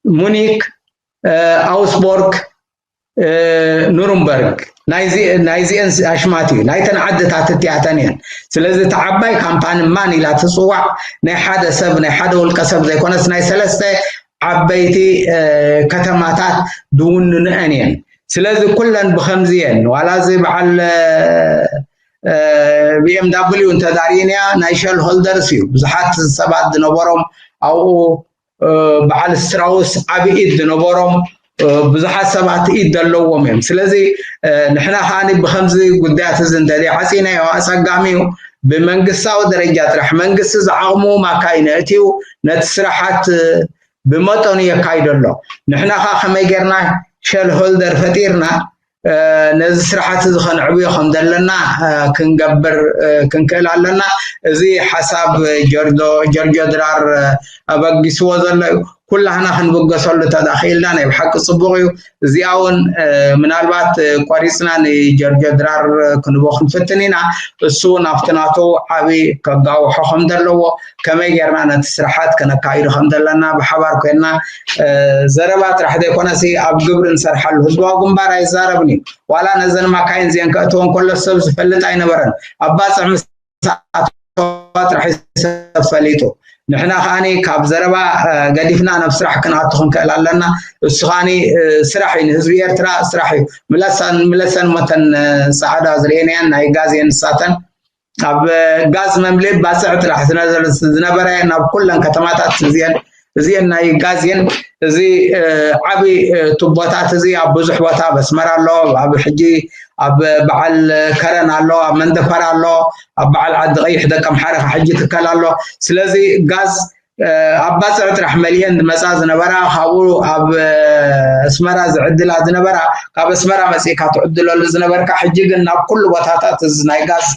ሙኒክ፣ ኣውስቦርግ፣ ኑርንበርግ። ናይዚኤን ኣሽማት እዩ። ናይተን ዓድታት እቲኣተን እየን። ስለዚ እቲ ዓባይ ካምፓኒ ማን ኢላ ትፅዋዕ ናይ ሓደ ሰብ ናይ ሓደ ውልቀ ሰብ ዘይኮነስ ናይ ሰለስተ ዓበይቲ ከተማታት ዝውንንአን እየን። ስለዚ ኩለን ብከምዚ እየን። ዋላ እዚ በዓል ቢኤምዳብሊዩ እንተዳሪእንያ ናይ ሸል ሆልደርስ እዩ። ብዙሓት ሰባት ዝነበሮም ኣብኡ በዓል ስትራውስ ዓብይ ኢድ ዝነበሮም ብዙሓት ሰባት ኢድ ዘለዎም እዮም። ስለዚ ንሕና ከዓኒ ብከምዚ ጉዳያት እዚ እንተዘይ ዓፂናዮ ኣፀጋሚ እዩ። ብመንግስታዊ ደረጃ ጥራሕ መንግስቲ ዝዓቕሙ ማካይነ እትዩ ነቲ ስራሓት ብመጠኑ የካይዶ ኣሎ። ንሕና ከዓ ከመይ ጌርና ሸል ሆልደር ፈጢርና ነዚ ስራሕቲ እዚ ከነዕብዮ ከም ዘለና ክንገብር ክንክእል ኣለና። እዚ ሓሳብ ጀርጆ ድራር ኣበጊስዎ ዘሎ እዩ። ኩላህና ክንብገሰሉ ተዳኺልና ናይ ብሓቂ ፅቡቕ እዩ። እዚኣ እውን ምናልባት ቆሪፅና ንጀርጆ ድራር ክንቦ ክንፍትን ኢና። እሱ ናብቲ ናቱ ዓብይ ከጋውሖ ከም ዘለዎ ከመይ ጌርና ነቲ ስራሓት ከነካይዱ ከም ዘለና ብሓባር ኮይንና ዘረባ ጥራሕ ዘይኮነሲ ኣብ ግብሪ ንሰርሓሉ። ህዝባዊ ግንባር ኣይዛረብን እዩ። ዋላ ነዘን ማካይን እዚአን ከእትወን ከሎ ሰብ ዝፈልጥ ኣይነበረን። ኣብ ባፅዕ ምስ ኣተዋ ጥራሕ እዩ ሰብ ፈሊጡ። ንሕና ከዓኒ ካብ ዘረባ ገዲፍና ናብ ስራሕ ክንኣቱ ክንክእል ኣለና። እሱ ከዓኒ ስራሕ እዩ፣ ንህዝቢ ኤርትራ ስራሕ እዩ። ምለሰን ምለሰን ሞተን ፃዕዳ ዝርእየንያን ናይ ጋዝ እየን ንሳተን። ኣብ ጋዝ መምልኢ ባፅዕ ጥራሕ ዝነበረ ናብ ኩለን ከተማታት እዚአን እዚአን ናይ ጋዝ እየን። እዚ ዓብይ ቱቦታት እዚ ኣብ ብዙሕ ቦታ ኣብ ኣስመራ ኣሎ፣ ኣብ ሕጂ ኣብ በዓል ከረን ኣሎ፣ ኣብ መንደፈራ ኣሎ፣ ኣብ በዓል ዓዲ ቀይሕ ደቀምሓረ ሕጂ ትከል ኣሎ። ስለዚ ጋዝ ኣብ ባፅዕ ጥራሕ መሊአን ዝመፃ ዝነበራ ካብኡ ኣብ ኣስመራ ዝዕድላ ዝነበራ ካብ ኣስመራ መፂእካ ትዕድለሉ ዝነበርካ ሕጂ ግን ናብ ኩሉ ቦታታት እዚ ናይ ጋዝ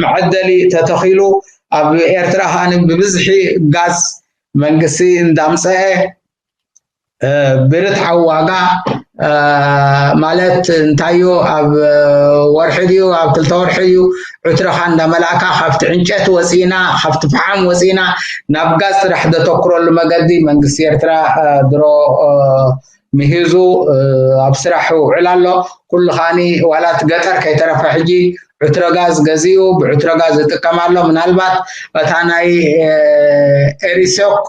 መዐደሊ ተተኺሉ ኣብ ኤርትራ ከዓኒ ብብዝሒ ጋዝ መንግስቲ እንዳምፀአ ብርትዓዊ ዋጋ ማለት እንታዩ ኣብ ወርሒ ድዩ ኣብ ክልተ ወርሒ ድዩ ዕትረኻ እንዳመላእካ ካብቲ ዕንጨት ወፂና ካብቲ ፈሓም ወፂና ናብ ጋዝ ጥራሕ ዘተኩረሉ መገዲ መንግስቲ ኤርትራ ድሮ ምሂዙ ኣብ ስራሕ ይውዕል ኣሎ። ኩሉ ከዓኒ ዋላ እቲ ገጠር ከይተረፈ ሕጂ ዕትረ ጋዝ ገዚኡ ብዕትረ ጋዝ ይጥቀም ኣሎ። ምናልባት እታ ናይ ኤሪሶክ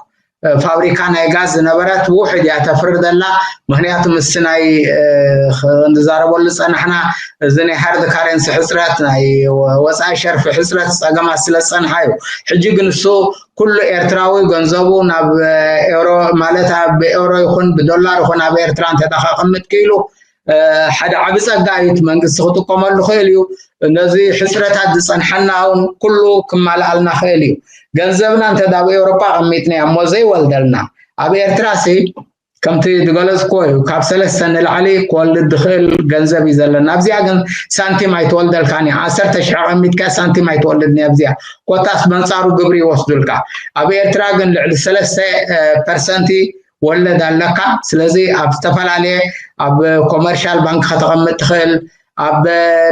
ፋብሪካ ናይ ጋዝ ዝነበረት ውሕድ እያ ተፍሪ ዘላ። ምክንያቱ ምስቲ ናይ ንዛረበሉ ዝፀናሕና እዚ ናይ ሃርድ ካረንሲ ሕፅረት ናይ ወፃኢ ሸርፊ ሕፅረት ፀገማት ስለ ዝፀንሓ እዩ። ሕጂ ግን እሱ ኩሉ ኤርትራዊ ገንዘቡ ናብ ኤውሮ ማለት ኣብ ኤውሮ ይኹን ብዶላር ይኹን ኣብ ኤርትራ እንተ ከቐምጥ ክኢሉ ሓደ ዓቢ ጸጋ እዩ። እቲ መንግስቲ ክጥቀመሉ ክእል እዩ። ነዚ ሕጽረታት ዝጸንሓና እውን ኩሉ ክማልኣልና ክእል እዩ። ገንዘብና እንተ ኣብ ኤውሮጳ ኣቐሚጥናዮ እሞ ዘይወልደልና ኣብ ኤርትራ ሲ ከምቲ ዝገለጽክዎ እዩ። ካብ ሰለስተ ንላዕሊ ክወልድ ዝኽእል ገንዘብ እዩ ዘለና። ኣብዚኣ ግን ሳንቲም ኣይትወልደልካን እያ። ዓሰርተ ሽሕ ኣቐሚጥካ ሳንቲም ኣይትወልድን እያ ኣብዚኣ። ኮታስ በንጻሩ ግብሪ ይወስዱልካ። ኣብ ኤርትራ ግን ልዕሊ ሰለስተ ፐርሰንቲ ወለድ ኣለካ። ስለዚ ኣብ ዝተፈላለየ ኣብ ኮመርሻል ባንክ ከተቐምጥ ትኽእል፣ ኣብ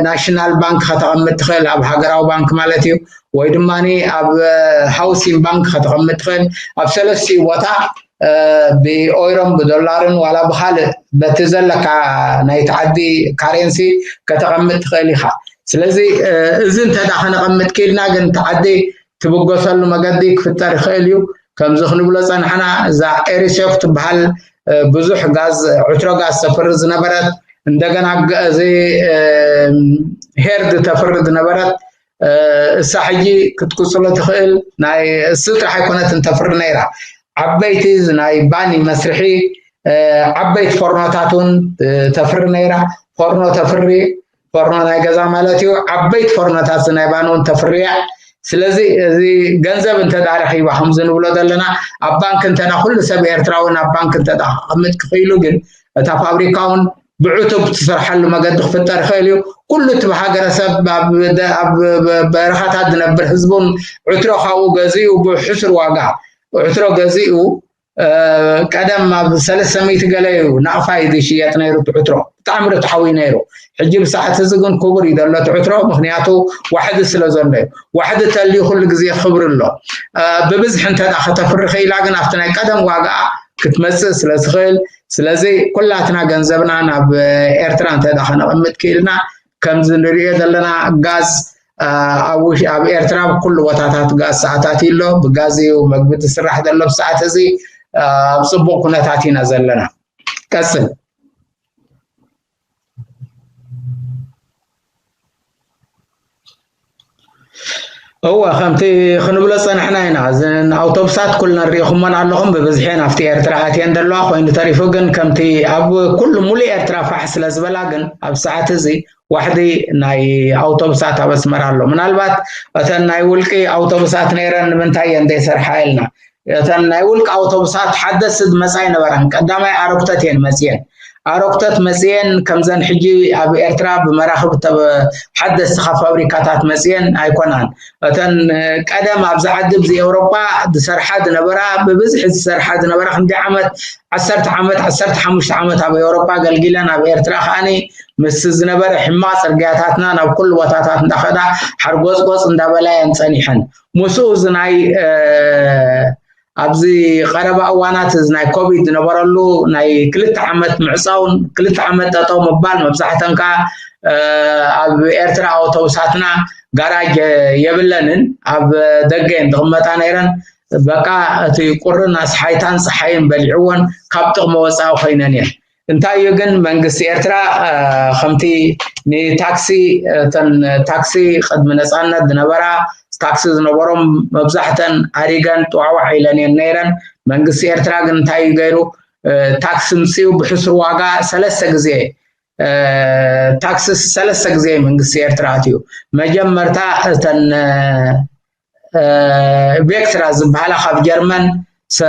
ናሽናል ባንክ ከተቐምጥ ትኽእል፣ ኣብ ሃገራዊ ባንክ ማለት እዩ፣ ወይ ድማ ኣብ ሃውሲን ባንክ ከተቐምጥ ትኽእል። ኣብ ሰለስቲኡ ቦታ ብኦይሮን ብዶላርን ዋላ ብካልእ በቲ ዘለካ ናይቲ ዓዲ ካሬንሲ ከተቐምጥ ትኽእል ኢኻ። ስለዚ እዚ እንተ ከነቐምጥ ክኢልና ግን እቲ ዓዲ ትብገሰሉ መገዲ ክፍጠር ይኽእል እዩ። ከምዚ ክንብሎ ጸናሕና እዛ ኤሪሶክ ትበሃል ብዙሕ ጋዝ ዕትሮ ጋዝ ተፍሪ ዝነበረት እንደገና እዚ ሄርድ ተፍሪ ዝነበረት እሳ ሕጂ ክትቅጽሎ ትኽእል ናይ እሱ ጥራሕ ኣይኮነትን ተፍሪ ነይራ። ዓበይቲ ናይ ባኒ መስርሒ ዓበይቲ ፎርኖታት እውን ተፍሪ ነይራ። ፎርኖ ተፍሪ ፎርኖ ናይ ገዛ ማለት እዩ። ዓበይቲ ፎርኖታት ናይ ባኒ እውን ተፍርያ። ስለዚ እዚ ገንዘብ እንተ ረኺባ ከምዚ ንብሎ ዘለና ኣብ ባንክ እንተ ኩሉ ሰብ ኤርትራዊ ናብ ባንክ እንተ ክቕምጥ ክኽኢሉ ግን እታ ፋብሪካ እውን ብዕቱብ ትሰርሓሉ መገዲ ክፍጠር ይኽእል እዩ። ኩሉ እቲ ብሃገረሰብ ኣብ በረኻታት ዝነብር ህዝቡን ዕትሮ ካብኡ ገዚኡ ብሕሱር ዋጋ ዕትሮ ገዚኡ ቀደም ኣብ ሰለስተ ሚእቲ ገለ እዩ ናቕፋ እዩ ዝሽየጥ ነይሩ ትዕትሮ፣ ብጣዕሚ ርትዓዊ ነይሩ። ሕጂ ብሰዓት እዚ ግን ክቡር እዩ ዘሎ ትዕትሮ፣ ምክንያቱ ዋሕዲ ስለ ዘሎ እዩ። ዋሕዲ ተልዩ ኩሉ ግዜ ክብሪ ኣሎ። ብብዝሒ እንተ ከተፍሪ ክኢላ ግን ኣብቲ ናይ ቀደም ዋጋኣ ክትመፅእ ስለ ትኽእል፣ ስለዚ ኩላትና ገንዘብና ናብ ኤርትራ እንተ ከነቐምጥ ክኢልና፣ ከምዚ ንሪኦ ዘለና ጋዝ ኣብ ኤርትራ ኩሉ ቦታታት ጋዝ ሰዓታት ኣሎ። ብጋዝ እዩ መግቢ ትስራሕ ዘሎ ብሰዓት እዚ። ኣብ ፅቡቕ ኩነታት ኢና ዘለና። ቀፅል። እወ፣ ከምቲ ክንብሎ ጸናሕና ኢና። እዘን ኣውቶቡሳት ኩለን ርኢኹመን ኣለኹም፣ ብብዝሒ ናብቲ ኤርትራ ኣትየን ዘለዋ ኮይኑ ተሪፉ፣ ግን ከምቲ ኣብ ኩሉ ሙሉእ ኤርትራ ፋሕ ስለ ዝበላ፣ ግን ኣብ ሰዓት እዚ ዋሕዲ ናይ ኣውቶቡሳት ኣብ ኣስመራ ኣሎ። ምናልባት እተን ናይ ውልቂ ኣውቶቡሳት ነይረን ንምንታይ እየን ዘይሰርሓ ኢልና፣ እተን ናይ ውልቂ ኣውቶቡሳት ሓደስቲ ዝመጻ ኣይነበራን። ቀዳማይ ኣረጉተት እየን መጽየን። ኣረጉተት መጽየን ከምዘን ሕጂ ኣብ ኤርትራ ብመራኽብ ተበ-፣ ሓደስቲ ካብ ፋብሪካታት መጽየን ኣይኮናን። እተን ቀደም ኣብዚ ዓዲ፣ ኣብዚ ኤውሮጳ ዝሰርሓ ዝነበራ፣ ብብዝሒ ዝሰርሓ ዝነበራ፣ ክንደይ ዓመት፣ ዓሰርተ ዓመት፣ ዓሰርተ ሓሙሽተ ዓመት ኣብ ኤውሮጳ ኣገልጊለን፣ ኣብ ኤርትራ ከኣኒ ምስ ዝነበረ ሕማቕ ጽርግያታትና ናብ ኩሉ ቦታታት እንዳኸዳ ሓርጎጽጎጽ እንዳበላ እየን ጸኒሐን። ምስኡ እዚ ናይ፣ እ፣ ኣብዚ ቀረባ እዋናት እዚ ናይ ኮቪድ ዝነበረሉ ናይ ክልተ ዓመት ምዕጻውን ክልተ ዓመት ጠጠው ምባል፣ መብዛሕተን ከኣ፣ እ፣ ኣብ ኤርትራ ኣውቶቡሳትና ጋራጅ የብለንን፣ ኣብ ደገ እየን ዝቕመጣ ነይረን። በቃ እቲ ቁርን ኣስሓይታን ጸሓይን በሊዕወን ካብ ጥቕሚ ወጻኢ ኮይነን እየን። እንታይ እዩ ግን መንግስቲ ኤርትራ፣ እ፣ ከምቲ ንታክሲ፣ እተን ታክሲ ቅድሚ ነጻነት ዝነበራ ታክሲ ዝነበሮም መብዛሕተን ኣሪገን ጥዋዕዋዕ ኢለን እየን ነይረን። መንግስቲ ኤርትራ ግን እንታይ እዩ ገይሩ? እ፣ ታክሲ ምጽኡ ብሕሱር ዋጋ ሰለስተ ግዜ፣ እ፣ ታክሲ ሰለስተ ግዜ መንግስቲ ኤርትራ ኣትዩ። መጀመርታ እተን፣ እ፣ እ፣ ቬክትራ ዝበሃላ ካብ ጀርመን ሰ-፣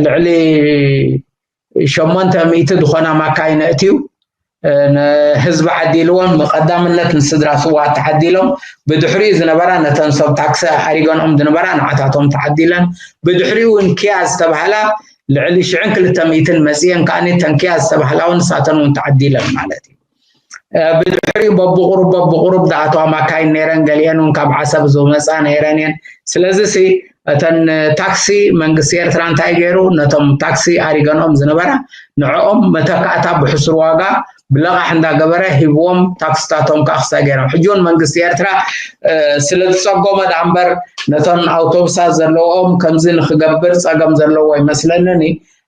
ልዕሊ ሸሞንተ ሚእቲ ዝኾና ማካይን ኣእትዩ፣ እ፣ ንህዝቢ ዓዲልዎም፣ ብቐዳምነት ንስድራ ስውኣት ተዓዲሎም፣ ብድሕሪኡ ዝነበራ ነተን ሰብ ታክሲ ኣሪገንኦም ዝነበራ ንዓታቶም ተዓዲለን፣ ብድሕሪኡ እውን ኪያ ዝተባህላ ልዕሊ ሽሕን ክልተ ሚእትን መፅየን ከኣ እተን ኪያ ዝተባህላ እውን ንሳተን እውን ተዓዲለን ማለት እዩ። እ፣ ብድሕሪኡ በብቑሩብ በብቑሩብ ዝኣተዋ ማካይን ነይረን፣ ገሊአን እውን ካብ ዓሰብ ዝመፃ ነይረን እየን። ስለዚ ሲ እተን ታክሲ መንግስቲ ኤርትራ እንታይ ገይሩ? ነቶም ታክሲ ኣሪገንኦም ዝነበራ ንዕኦም መተካእታ ብሕሱር ዋጋ ብለቓሕ እንዳገበረ ሂብዎም፣ ታክስታቶም ከዓ ክሳይ ገይሮም። ሕጂ እውን መንግስቲ ኤርትራ፣ እ፣ ስለ ዝጸጎመ ደኣ እምበር ነተን ኣውቶቡሳት ዘለዎም ከምዚ ንክገብር ጸገም ዘለዎ ይመስለንን።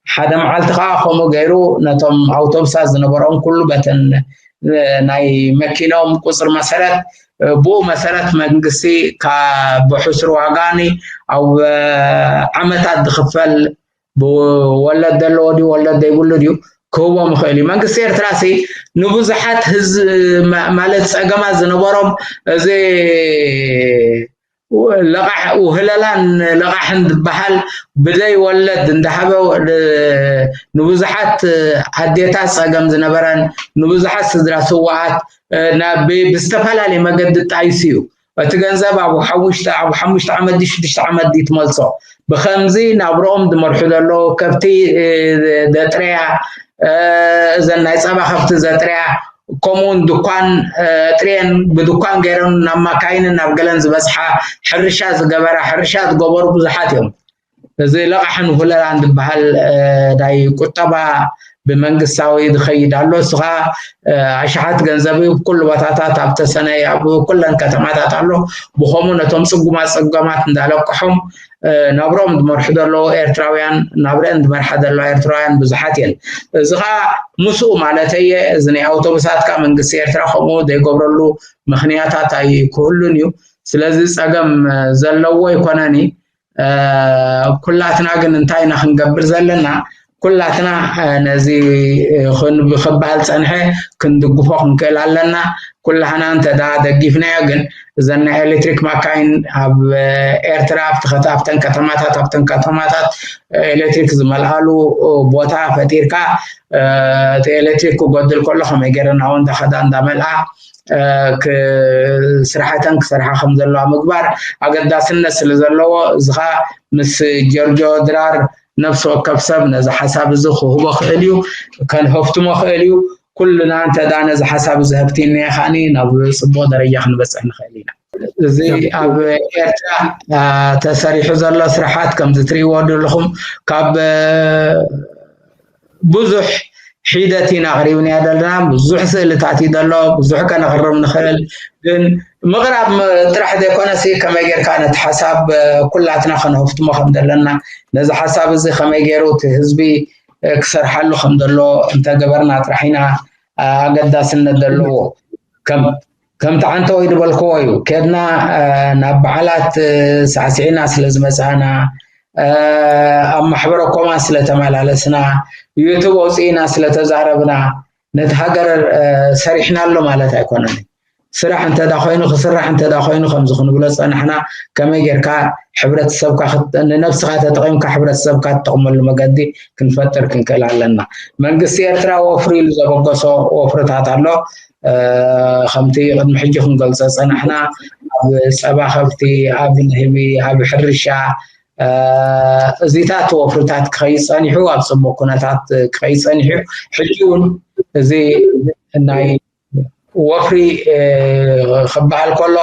ሓደ መዓልቲ ከዓ ከምኡ ገይሩ ነቶም ኣውቶቡሳት ዝነበሮም ኩሉ በተን፣ እ፣ ናይ መኪኖም ቁጽሪ መሰረት፣ እ፣ ብኡ መሰረት መንግስቲ ካብ ብሕሱር ዋጋኒ ኣብ፣ እ፣ ዓመታት ዝኽፈል ብወለድ ዘለዎ ድዩ ወለድ ዘይብሉ ድዩ ክህቦም ይኽእል እዩ። መንግስቲ ኤርትራ ሲ ንብዙሓት ህዝ-፣ ማ-፣ ማለት ጸገማት ዝነበሮም እዚ ለቓሕ፣ ውህለላን ለቓሕን ዝበሃል ብዘይ ወለድ እንዳሃበ ል-፣ ንብዙሓት ኣዴታት ጸገም ዝነበረን ንብዙሓት ስድራ ስውኣት፣ እ፣ ናብ ብ-፣ ብዝተፈላለየ መገዲ ጣይሱ እዩ። እቲ ገንዘብ ኣብ ሓሙሽተ፣ ኣብ ሓሙሽተ ዓመት ድዩ ሽዱሽተ ዓመት ድዩ ትመልሶ? ብኸምዚ ናብርኦም ዝመርሑ ዘለዉ ከብቲ፣ እ፣ ዘጥረያ፣ እ፣ እዘን ናይ ጸባ ከብቲ ዘጥረያ፣ ከምኡውን ድኳን፣ እ፣ ኣጥርየን ብድኳን ገይረን ናብ ማካይንን ናብ ገለን ዝበጽሓ፣ ሕርሻ ዝገበራ፣ ሕርሻ ዝገበሩ ብዙሓት እዮም። እዚ ለቓሕን ውህለላን ዝበሃል፣ እ፣ ናይ ቁጠባ ብመንግስታዊ ዝኸይድ ኣሎ። እሱ ኸዓ፣ እ፣ ኣሽሓት ገንዘብ እዩ። ኣብ ኩሉ ቦታታት፣ ኣብ ተሰነይ፣ ኣብ ኩለን ከተማታት ኣሎ። ብኸምኡ ነቶም ጽጉማት ጸገማት እንዳለቅሖም፣ እ፣ ናብርኦም ዝመርሑ ዘለዉ ኤርትራውያን፣ ናብረአን ዝመርሓ ዘለዋ ኤርትራውያን ብዙሓት እየን። እዚ ኸዓ ምስኡ ማለተይ እየ። እዚ ናይ ኣውቶቡሳት ከኣ መንግስቲ ኤርትራ ከምኡ ዘይገብረሉ ምኽንያታት ኣይክህሉን እዩ። ስለዚ ጸገም፣ እ፣ ዘለዎ ኣይኮነን እዩ። እ፣ ኩላትና ግን እንታይ ኢና ክንገብር ዘለና? ኩላትና ነዚ ክበሃል ፀንሐ ክንድግፎ ክንክእል ኣለና። ኩላህና እንተ ደጊፍናዮ ግን እዘን ናይ ኤሌክትሪክ ማካይን ኣብ ኤርትራ ኣብተን ከተማታት ኣብተን ከተማታት ኤሌክትሪክ ዝመልኣሉ ቦታ ፈጢርካ እቲ ኤሌክትሪክ ክጎድል ከሎ ከመይ ገይረ ናብኡ እንዳኸዳ እንዳመልኣ ስራሕተን ክሰርሓ ከም ዘለዋ ምግባር ኣገዳስነት ስለ ዘለዎ እዚ ከዓ ምስ ጀርጆ ድራር ነፍሲ ወከፍ ሰብ ነዚ ሓሳብ እዚ ክህቦ ክእል እዩ፣ ከንሀፍትሞ ክእል እዩ። ኩልና እንተ ደኣ ነዚ ሓሳብ እዚ ሀፍቲና ከዓኒ ናብ ጽቡቕ ደረጃ ክንበጽሕ ንኽእል ኢና። እዚ ኣብ ኤርትራ ተሰሪሑ ዘሎ ስራሓት ከምዚ ትርእይዎ ዘለኹም ካብ ብዙሕ ሒደት ኢና ኣቕሪብናዮ ዘለና። ብዙሕ ስእልታት እዩ ዘሎ፣ ብዙሕ ከነቕርብ ንኽእል። ግን ምቕራብ ጥራሕ ዘይኮነሲ ከመይ ጌርካ ነቲ ሓሳብ ኩላትና ከነህፍትሞ ከም ዘለና፣ ነዚ ሓሳብ እዚ ከመይ ገይሩ እቲ ህዝቢ ክሰርሓሉ ከም ዘሎ እንተገበርና ጥራሕ ኢና ኣገዳስነት ዘለዎ። ከም ከምቲ ዓንተወይ ዝበልክዎ እዩ። ኬድና ናብ በዓላት ሳዕሲዕና ስለ ዝመጻና፣ ኣብ ማሕበረ ኮማን ስለ ተመላለስና፣ ዩቱብ ኣውጺእና ስለ ተዛረብና፣ ነቲ ሃገር ሰሪሕናሉ ማለት ኣይኮነን። ስራሕ እንተ ደኣ ኮይኑ፣ ክስራሕ እንተ ደኣ ኮይኑ፣ ከምዚ ክንብሎ ዝጸናሕና፣ ከመይ ጌርካ ሕብረተሰብካ ንነብስኻ ተጠቒምካ ሕብረተሰብካ ትጠቕመሉ መገዲ ክንፈጥር ክንክእል ኣለና። መንግስቲ ኤርትራ ወፍሪ ኢሉ ዘበገሶ ወፍርታት ኣሎ። ከምቲ ቅድሚ ሕጂ ክንገልጾ ዝጸናሕና ኣብ ጸባ ከብቲ፣ ኣብ ንህቢ፣ ኣብ ሕርሻ እዚታት ወፍርታት ክኸይድ ጸኒሑ፣ ኣብ ጽቡቕ ኩነታት ክኸይድ ጸኒሑ። ሕጂ እውን እዚ ናይ ወፍሪ ክበሃል ከሎ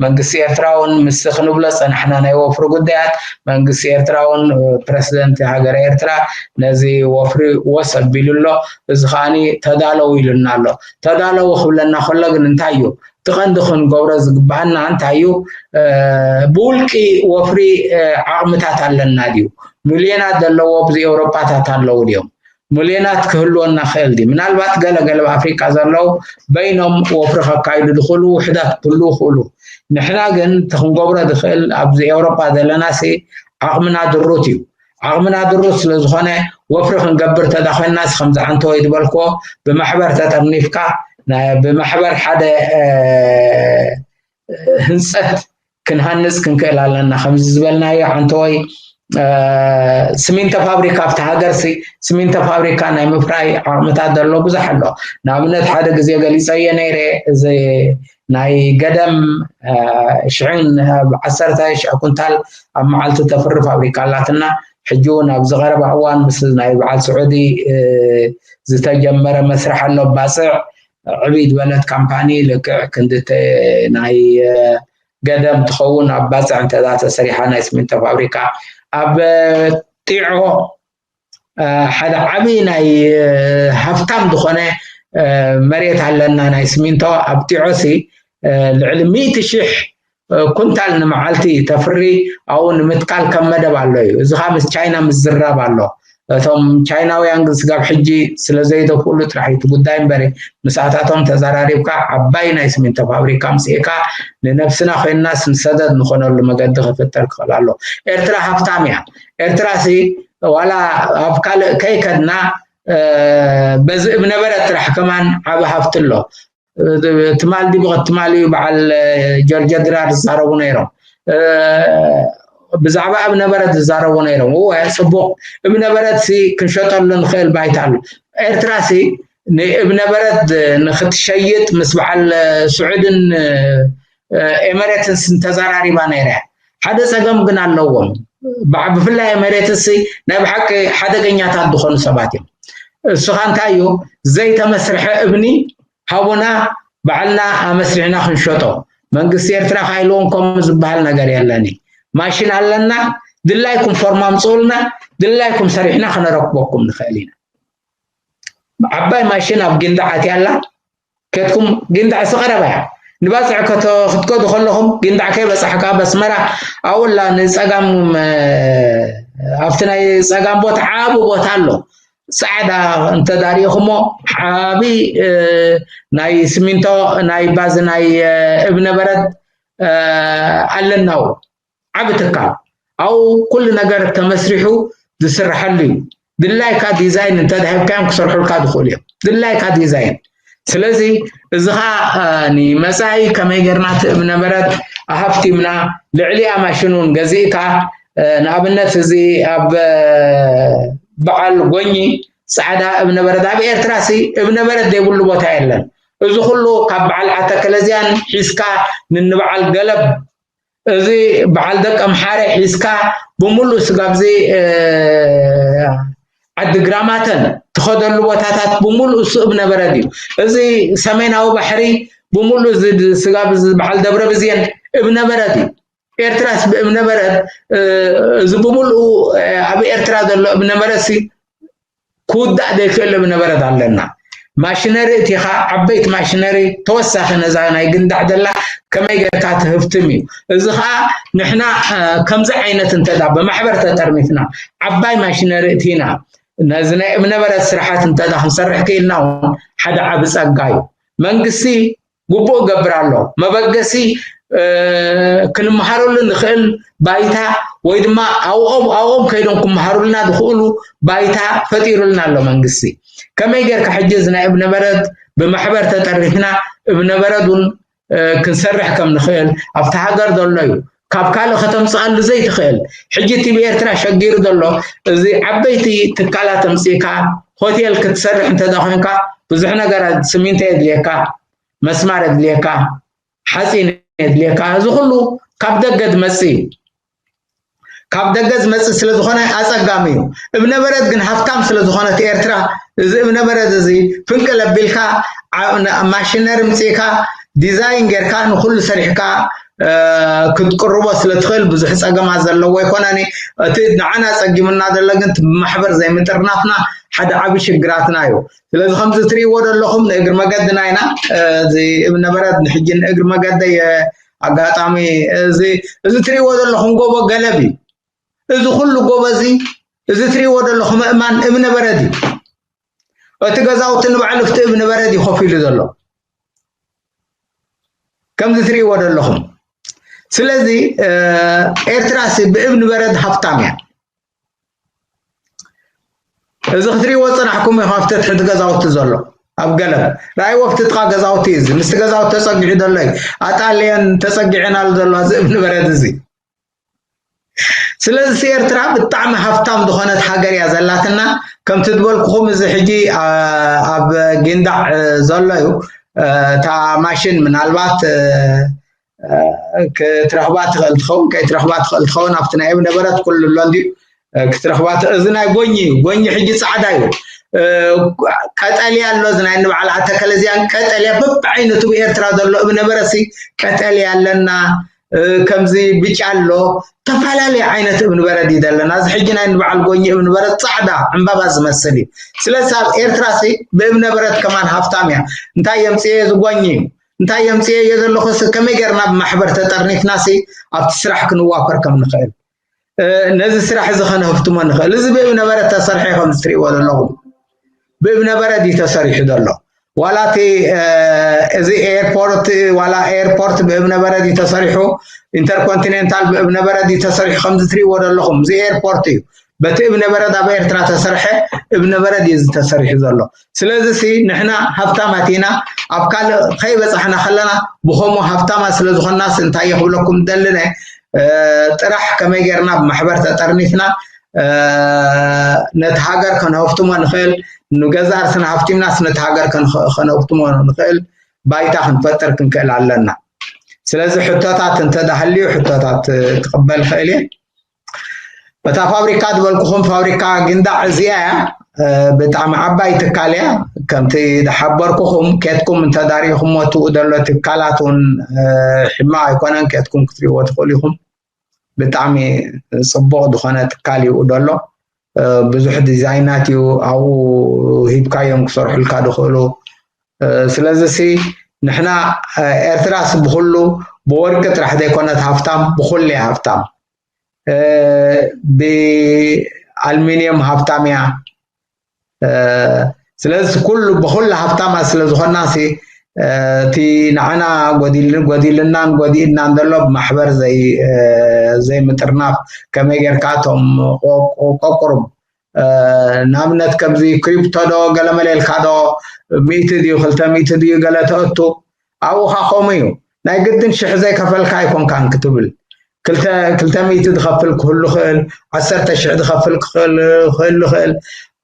መንግስቲ ኤርትራ እውን ምስ ክንብሎ ዝጸናሕና ናይ ወፍሪ ጉዳያት መንግስቲ ኤርትራ እውን ፕረሲደንት ሃገር ኤርትራ ነዚ ወፍሪ ወስ ኣቢሉ ኣሎ። እዚ ከዓኒ ተዳለዉ ኢሉና ኣሎ። ተዳለዉ ክብለና ከሎ ግን እንታይ እዩ እቲ ቀንዲ ክንገብሮ ዝግባኣና እንታይ እዩ? ብውልቂ ወፍሪ ዓቕምታት ኣለና ድዩ? ሚልዮናት ዘለዎ ኣብዚ ኤውሮጳታት ኣለዉ ድዮም? ሚልዮናት ክህልወና ክእል ድዩ? ምናልባት ገለ ገለ ኣብ ኣፍሪቃ ዘለዉ በይኖም ወፍሪ ከካይዱ ዝኽእሉ ውሕዳት ክህልዉ ይኽእሉ። ንሕና ግን እቲ ክንገብሮ ዝኽእል ኣብዚ ኤውሮጳ ዘለናሲ ዓቕምና ድሩት እዩ። ዓቕምና ድሩት ስለ ዝኾነ ወፍሪ ክንገብር ተዳ ኮይንናስ ከምዚ ዓንተወይ ዝበልክዎ ብማሕበር ተጠርኒፍካ ብማሕበር ሓደ ህንፀት ክንሃንፅ ክንክእል ኣለና። ከምዚ ዝበልናዮ ዓንተወይ ስሚንቶ ፋብሪካ ኣብቲ ሃገርሲ ስሚንቶ ፋብሪካ ናይ ምፍራይ ዓቕምታት ዘሎ ብዙሕ ኣሎ። ንኣብነት ሓደ ግዜ ገሊፀዮ ነይረ እዚ ናይ ገደም ሽሕን ዓሰርተ ሽሕ ኩንታል ኣብ መዓልቲ ተፍሪ ፋብሪካ ኣላትና። ሕጂ እውን ኣብዚ ቀረባ እዋን ምስ ናይ በዓል ስዑዲ ዝተጀመረ መስርሕ ኣሎ። ባፅዕ ዕብይ ዝበለት ካምፓኒ ልክዕ ክንዲ ናይ ገደም ትኸውን ኣብ ባፅዕ እንተዛ ተሰሪሓ ናይ ስሚንቶ ፋብሪካ ኣብ ጢዖ ሓደ ዓብዪ ናይ ሃፍታም ዝኾነ መሬት ኣለና ናይ ስሚንቶ ኣብ ጢዖ ሲ ልዕሊ ሚእቲ ሽሕ ኩንታል ንመዓልቲ ተፍሪ ኣብኡ ንምትካል ከም መደብ ኣሎ እዩ። እዚ ከዓ ምስ ቻይና ምዝራብ ኣሎ። እቶም ቻይናውያን ግን ስጋብ ሕጂ ስለ ዘይደፍእሉ ጥራሕ እዩ እቲ ጉዳይ እምበር ምስኣታቶም ተዘራሪብካ ዓባይ ናይ ስሚንቶ ፋብሪካ ኣምፂእካ ንነብስና ኮይንናስ ንሰደድ ንኾነሉ መገዲ ክፍጠር ክኽእል ኣሎ። ኤርትራ ሃፍታም እያ። ኤርትራ ሲ ዋላ ኣብ ካልእ ከይከድና በዚ እብነበረት ጥራሕ ከማን ዓቢ ሃፍቲ ኣሎ። ትማል ዲቡ ትማል እዩ በዓል ጀርጀ ድራር ዝዛረቡ ነይሮም። ብዛዕባ እብነበረት ዝዛረቡ ነይሮም። እወ ጽቡቕ እብነበረት ሲ ክንሸጠሉ ንኽእል ባይታ ኣሎ። ኤርትራ ሲ ንእብነበረት ንክትሸይጥ ምስ በዓል ስዑድን ኤመሬትስ እንተዘራሪባ ነይረ። ሓደ ጸገም ግን ኣለዎም። ብዓ- ብፍላይ ኤመሬትስ ሲ ናይ ብሓቂ ሓደገኛታት ዝኾኑ ሰባት እዮም። እሱኻ እንታይ እዩ ዘይተመስርሐ እብኒ ሃቡና ባዕልና ኣመስሪሕና ክንሸጦ መንግስቲ ኤርትራ ካይልዎም ከምኡ ዝበሃል ነገር የለኒ። ማሽን ኣለና፣ ድላይኩም ፎርማ ኣምፅኡልና፣ ድላይኩም ሰሪሕና ከነረክበኩም ንኽእል ኢና። ዓባይ ማሽን ኣብ ጊንዳዕ ኣትያ ኣላ። ከድኩም ጊንዳዕ ሲ ቀረባ እያ። ንባፅዕ ከተ- ክትከዱ ከለኹም ጊንዳዕ ከይበፃሕካ በስመራ ኣብላ ንፀጋም ኣብቲ ናይ ፀጋም ቦታ ዓቢ ቦታ ኣሎ። ፃዕዳ እንተዳሪእኹሞ ዓቢ ናይ ስሚንቶ ናይ ባዚ ናይ እብነበረድ ኣለናው ዓቢ ትካል ኣው ኩሉ ነገር ተመስሪሑ ዝስርሐሉ እዩ። ድላይካ ዲዛይን እንተዳሂብካዮም ክሰርሑልካ ዝኽእሉ እዮም። ድላይካ ዲዛይን። ስለዚ እዚ ኸዓ ንመፃኢ ከመይ ጌርና እቲ እብነበረድ ኣሃፍቲምና ልዕሊኣ ማሽኑን ገዚእካ ንኣብነት እዚ ኣብ በዓል ጎኚ ፃዕዳ እብነበረድ ኣብ ኤርትራ ሲ እብነበረድ ዘይብሉ ቦታ የለን። እዚ ኩሉ ካብ በዓል ዓተከለዚያን ሒዝካ ንንበዓል ገለብ እዚ በዓል ደቀምሓረ ሒዝካ ብምሉእ ስጋብ እዚ ዓዲ ግራማተን ትኸደሉ ቦታታት ብምሉእ እሱ እብነበረድ እዩ። እዚ ሰሜናዊ ባሕሪ ብምሉእ እዚ ስጋብ እዚ በዓል ደብረ ብዝየን እብነበረድ እዩ። ኤርትራስ ብእብነበረድ እዚ ብምሉኡ ኣብ ኤርትራ ዘሎ እብነበረድ ሲ ክውዳእ ዘይክእል እብነበረድ ኣለና። ማሽነሪ እቲኻ ዓበይቲ ማሽነሪ ተወሳኺ ነዛ ናይ ግንዳዕ ዘላ ከመይ ጌርካ ትህፍትም እዩ። እዚ ኸዓ ንሕና ከምዚ ዓይነት እንተዳ ብማሕበር ተጠርኒፍና ዓባይ ማሽነሪ እቲና ነዚ ናይ እብነበረድ ስራሓት እንተዳ ክንሰርሕ ክኢልና እውን ሓደ ዓቢ ጸጋ እዩ። መንግስቲ ግቡእ እገብር ኣሎ። መበገሲ ክንመሃረሉ ንኽእል ባይታ ወይ ድማ ኣብኦም ኣብኦም ከይዶም ክመሃሩልና ዝኽእሉ ባይታ ፈጢሩልና ኣሎ መንግስቲ። ከመይ ጌርካ ሕጂ እዚ ናይ እብነበረድ ብማሕበር ተጠሪፍና እብነበረድ እውን ክንሰርሕ ከም ንኽእል ኣብቲ ሃገር ዘሎ እዩ። ካብ ካልእ ከተምፅኣሉ ዘይትኽእል ሕጂ እቲ ብኤርትራ ሸጊሩ ዘሎ እዚ ዓበይቲ ትካላት ኣምፂእካ ሆቴል ክትሰርሕ እንተዳ ኮይንካ ብዙሕ ነገራት ስሚንቶ የድልየካ፣ መስማር የድልየካ፣ ሓፂን የድልየካ። እዚ ኩሉ ካብ ደገ ዝመፅእ እዩ። ካብ ደገ ዝመፅእ ስለ ዝኾነ ኣፀጋሚ እዩ። እብነበረድ ግን ሃፍታም ስለ ዝኾነት ኤርትራ እዚ እብነበረድ እዚ ፍንቅል ኣቢልካ ማሽነሪ ምፅእካ ዲዛይን ጌርካ ንኩሉ ሰሪሕካ ክትቅርቦ ስለ ትኽእል ብዙሕ ፀገማት ዘለዎ ኣይኮነን። እቲ ንዓና ፀጊሙና ዘሎ ግን ብማሕበር ዘይምጥርናፍና ሓደ ዓቢ ሽግራትና እዩ። ስለዚ ከምዚ ትርእይዎ ዘለኹም ንእግሪ መገድና ኢና። እዚ እብነበረድ ንሕጂ ንእግሪ መገደይ ኣጋጣሚ እዚ እዚ ትርእይዎ ዘለኹም ጎቦ ገለብ እዩ። እዚ ኩሉ ጎቦ እዚ እዚ ትርእይዎ ዘለኹም እማን እብነበረድ እዩ። እቲ ገዛውቲ ንባዕሉ ኣብቲ እብነበረድ እዩ ኮፍ ኢሉ ዘሎ። ከምዚ ትርእይዎ ዘለኹም። ስለዚ ኤርትራሲ ብእብነበረድ ሃፍታም እያ። እዚ ክትርእይዎ ዝጸናሕኩም ኢኹም ኣብቲ ትሕቲ ገዛውቲ ዘሎ ኣብ ገለብ ራእይዎ ኣብቲ ጥቓ ገዛውቲ እዩ። እዚ ምስቲ ገዛውቲ ተጸጊዑ ዘሎ እዩ። ኣጣልየን ተጸጊዐናሉ ዘሎ እዚ እብነበረድ እዚ። ስለዚ ኤርትራ ብጣዕሚ ሃፍታም ዝኾነት ሃገር እያ ዘላትና። ከምቲ ዝበልኩኹም እዚ ሕጂ ኣብ ጊንዳዕ ዘሎ እዩ። እታ ማሽን ምናልባት ክትረኽባ ትኽእል ትኸውን፣ ከይትረኽባ ትኽእል ትኸውን። ኣብቲ ናይ እብነበረድ ኩሉ ኣሎ እንድዩ ክትረኽባ። እዚ ናይ ጎኝ እዩ። ጎኝ ሕጂ ፃዕዳ እዩ። ቀጠልያ ኣሎ፣ እዚ ናይ ንበዓል ኣተከለዚያን ቀጠልያ በብዓይነቱ ብኤርትራ ዘሎ እብነበረድሲ ቀጠልያ ኣለና። ከምዚ ብጫ ኣሎ፣ ተፈላለየ ዓይነት እብኒ በረድ እዩ ዘለና። እዚ ሕጂ ናይ ንበዓል ጎኝ እብኒ በረድ ጻዕዳ ዕምባባ ዝመስል እዩ። ስለዚ ኣብ ኤርትራ ሲ ብእብነ በረድ ከማን ሃፍታም እያ። እንታይ የምጽኤ እዚ ጎኝ እዩ? እንታይ የምጽኤ እየ ዘለኹ ሲ ከመይ ጌርና ብማሕበር ተጠርኒፍና ሲ ኣብቲ ስራሕ ክንዋፈር ከም ንኽእል ነዚ ስራሕ እዚ ከነህፍትሞ ንኽእል። እዚ ብእብነ በረድ ተሰርሐ ከም ዝትርእይዎ ዘለኹም ብእብነ በረድ እዩ ተሰሪሑ ዘሎ። ዋላ እቲ እዚ ኤርፖርት ዋላ ኤርፖርት ብእብነ በረድ እዩ ተሰሪሑ፣ ኢንተርኮንቲኔንታል ብእብነ በረድ እዩ ተሰሪሑ። ከምዚ ትርእይዎ ዘለኹም እዚ ኤርፖርት እዩ በቲ እብነ በረድ ኣብ ኤርትራ ተሰርሐ እብነ በረድ እዩ ተሰሪሑ ዘሎ። ስለዚ ሲ ንሕና ሃፍታማት ኢና፣ ኣብ ካልእ ከይበጻሕና ከለና ብኸምኡ ሃፍታማት ስለ ዝኾንና ሲ እንታይ እየ ክብለኩም ደልነ ጥራሕ ከመይ ጌርና ብማሕበር ተጠርኒፍና ነቲ ሃገር ከነህፍትሞ ንኽእል፣ ንገዛ ርእስና ሃፍቲምናስ ነቲ ሃገር ከነህፍትሞ ንኽእል ባይታ ክንፈጥር ክንክእል ኣለና። ስለዚ ሕቶታት እንተዳሃልዩ ሕቶታት ክቕበል ክእል እየ። እታ ፋብሪካ ዝበልኩኹም ፋብሪካ ግንዳዕ እዚኣ እያ። ብጣዕሚ ዓባይ ትካል እያ። ከምቲ ዝሓበርኩኹም ኬትኩም እንተዳሪእኹሞ ትኡ ዘሎ ትካላት እውን ሕማቕ ኣይኮነን። ኬትኩም ክትሪእዎ ትኽእሉ ኢኹም። ብጣዕሚ ጽቡቕ ዝኾነ ትካል ይኡ ዘሎ ብዙሕ ዲዛይናት እዩ ኣብኡ ሂብካዮም ክሰርሑልካ ዝኽእሉ። ስለዚ ሲ ንሕና ኤርትራስ ብኩሉ ብወርቂ ጥራሕ ዘይኮነት ሃፍታም ብኩሉ እያ ሃፍታም። ብኣልሚንየም ሃፍታም እያ። ስለዚ ኩሉ ብኩሉ ሃፍታማት ስለ ዝኾና ሲ እቲ ንዓና ጎዲልናን ጎዲእናን ዘሎ ብማሕበር ዘይምጥርናፍ ከመይ ጌርካ እቶም ቆቁሩብ ንኣብነት ከምዚ ክሪፕቶ ዶ ገለመለ ኢልካ ዶ ሚእቲ ድዩ ክልተ ሚእቲ ድዩ ገለ ተእቱ ኣብኡኻ ከምኡ እዩ። ናይ ግድን ሽሕ ዘይከፈልካ ኣይኮንካን ክትብል ክልተ ሚእቲ ዝኸፍል ክህሉ ይኽእል፣ ዓሰርተ ሽሕ ዝኸፍል ክህሉ ይኽእል፣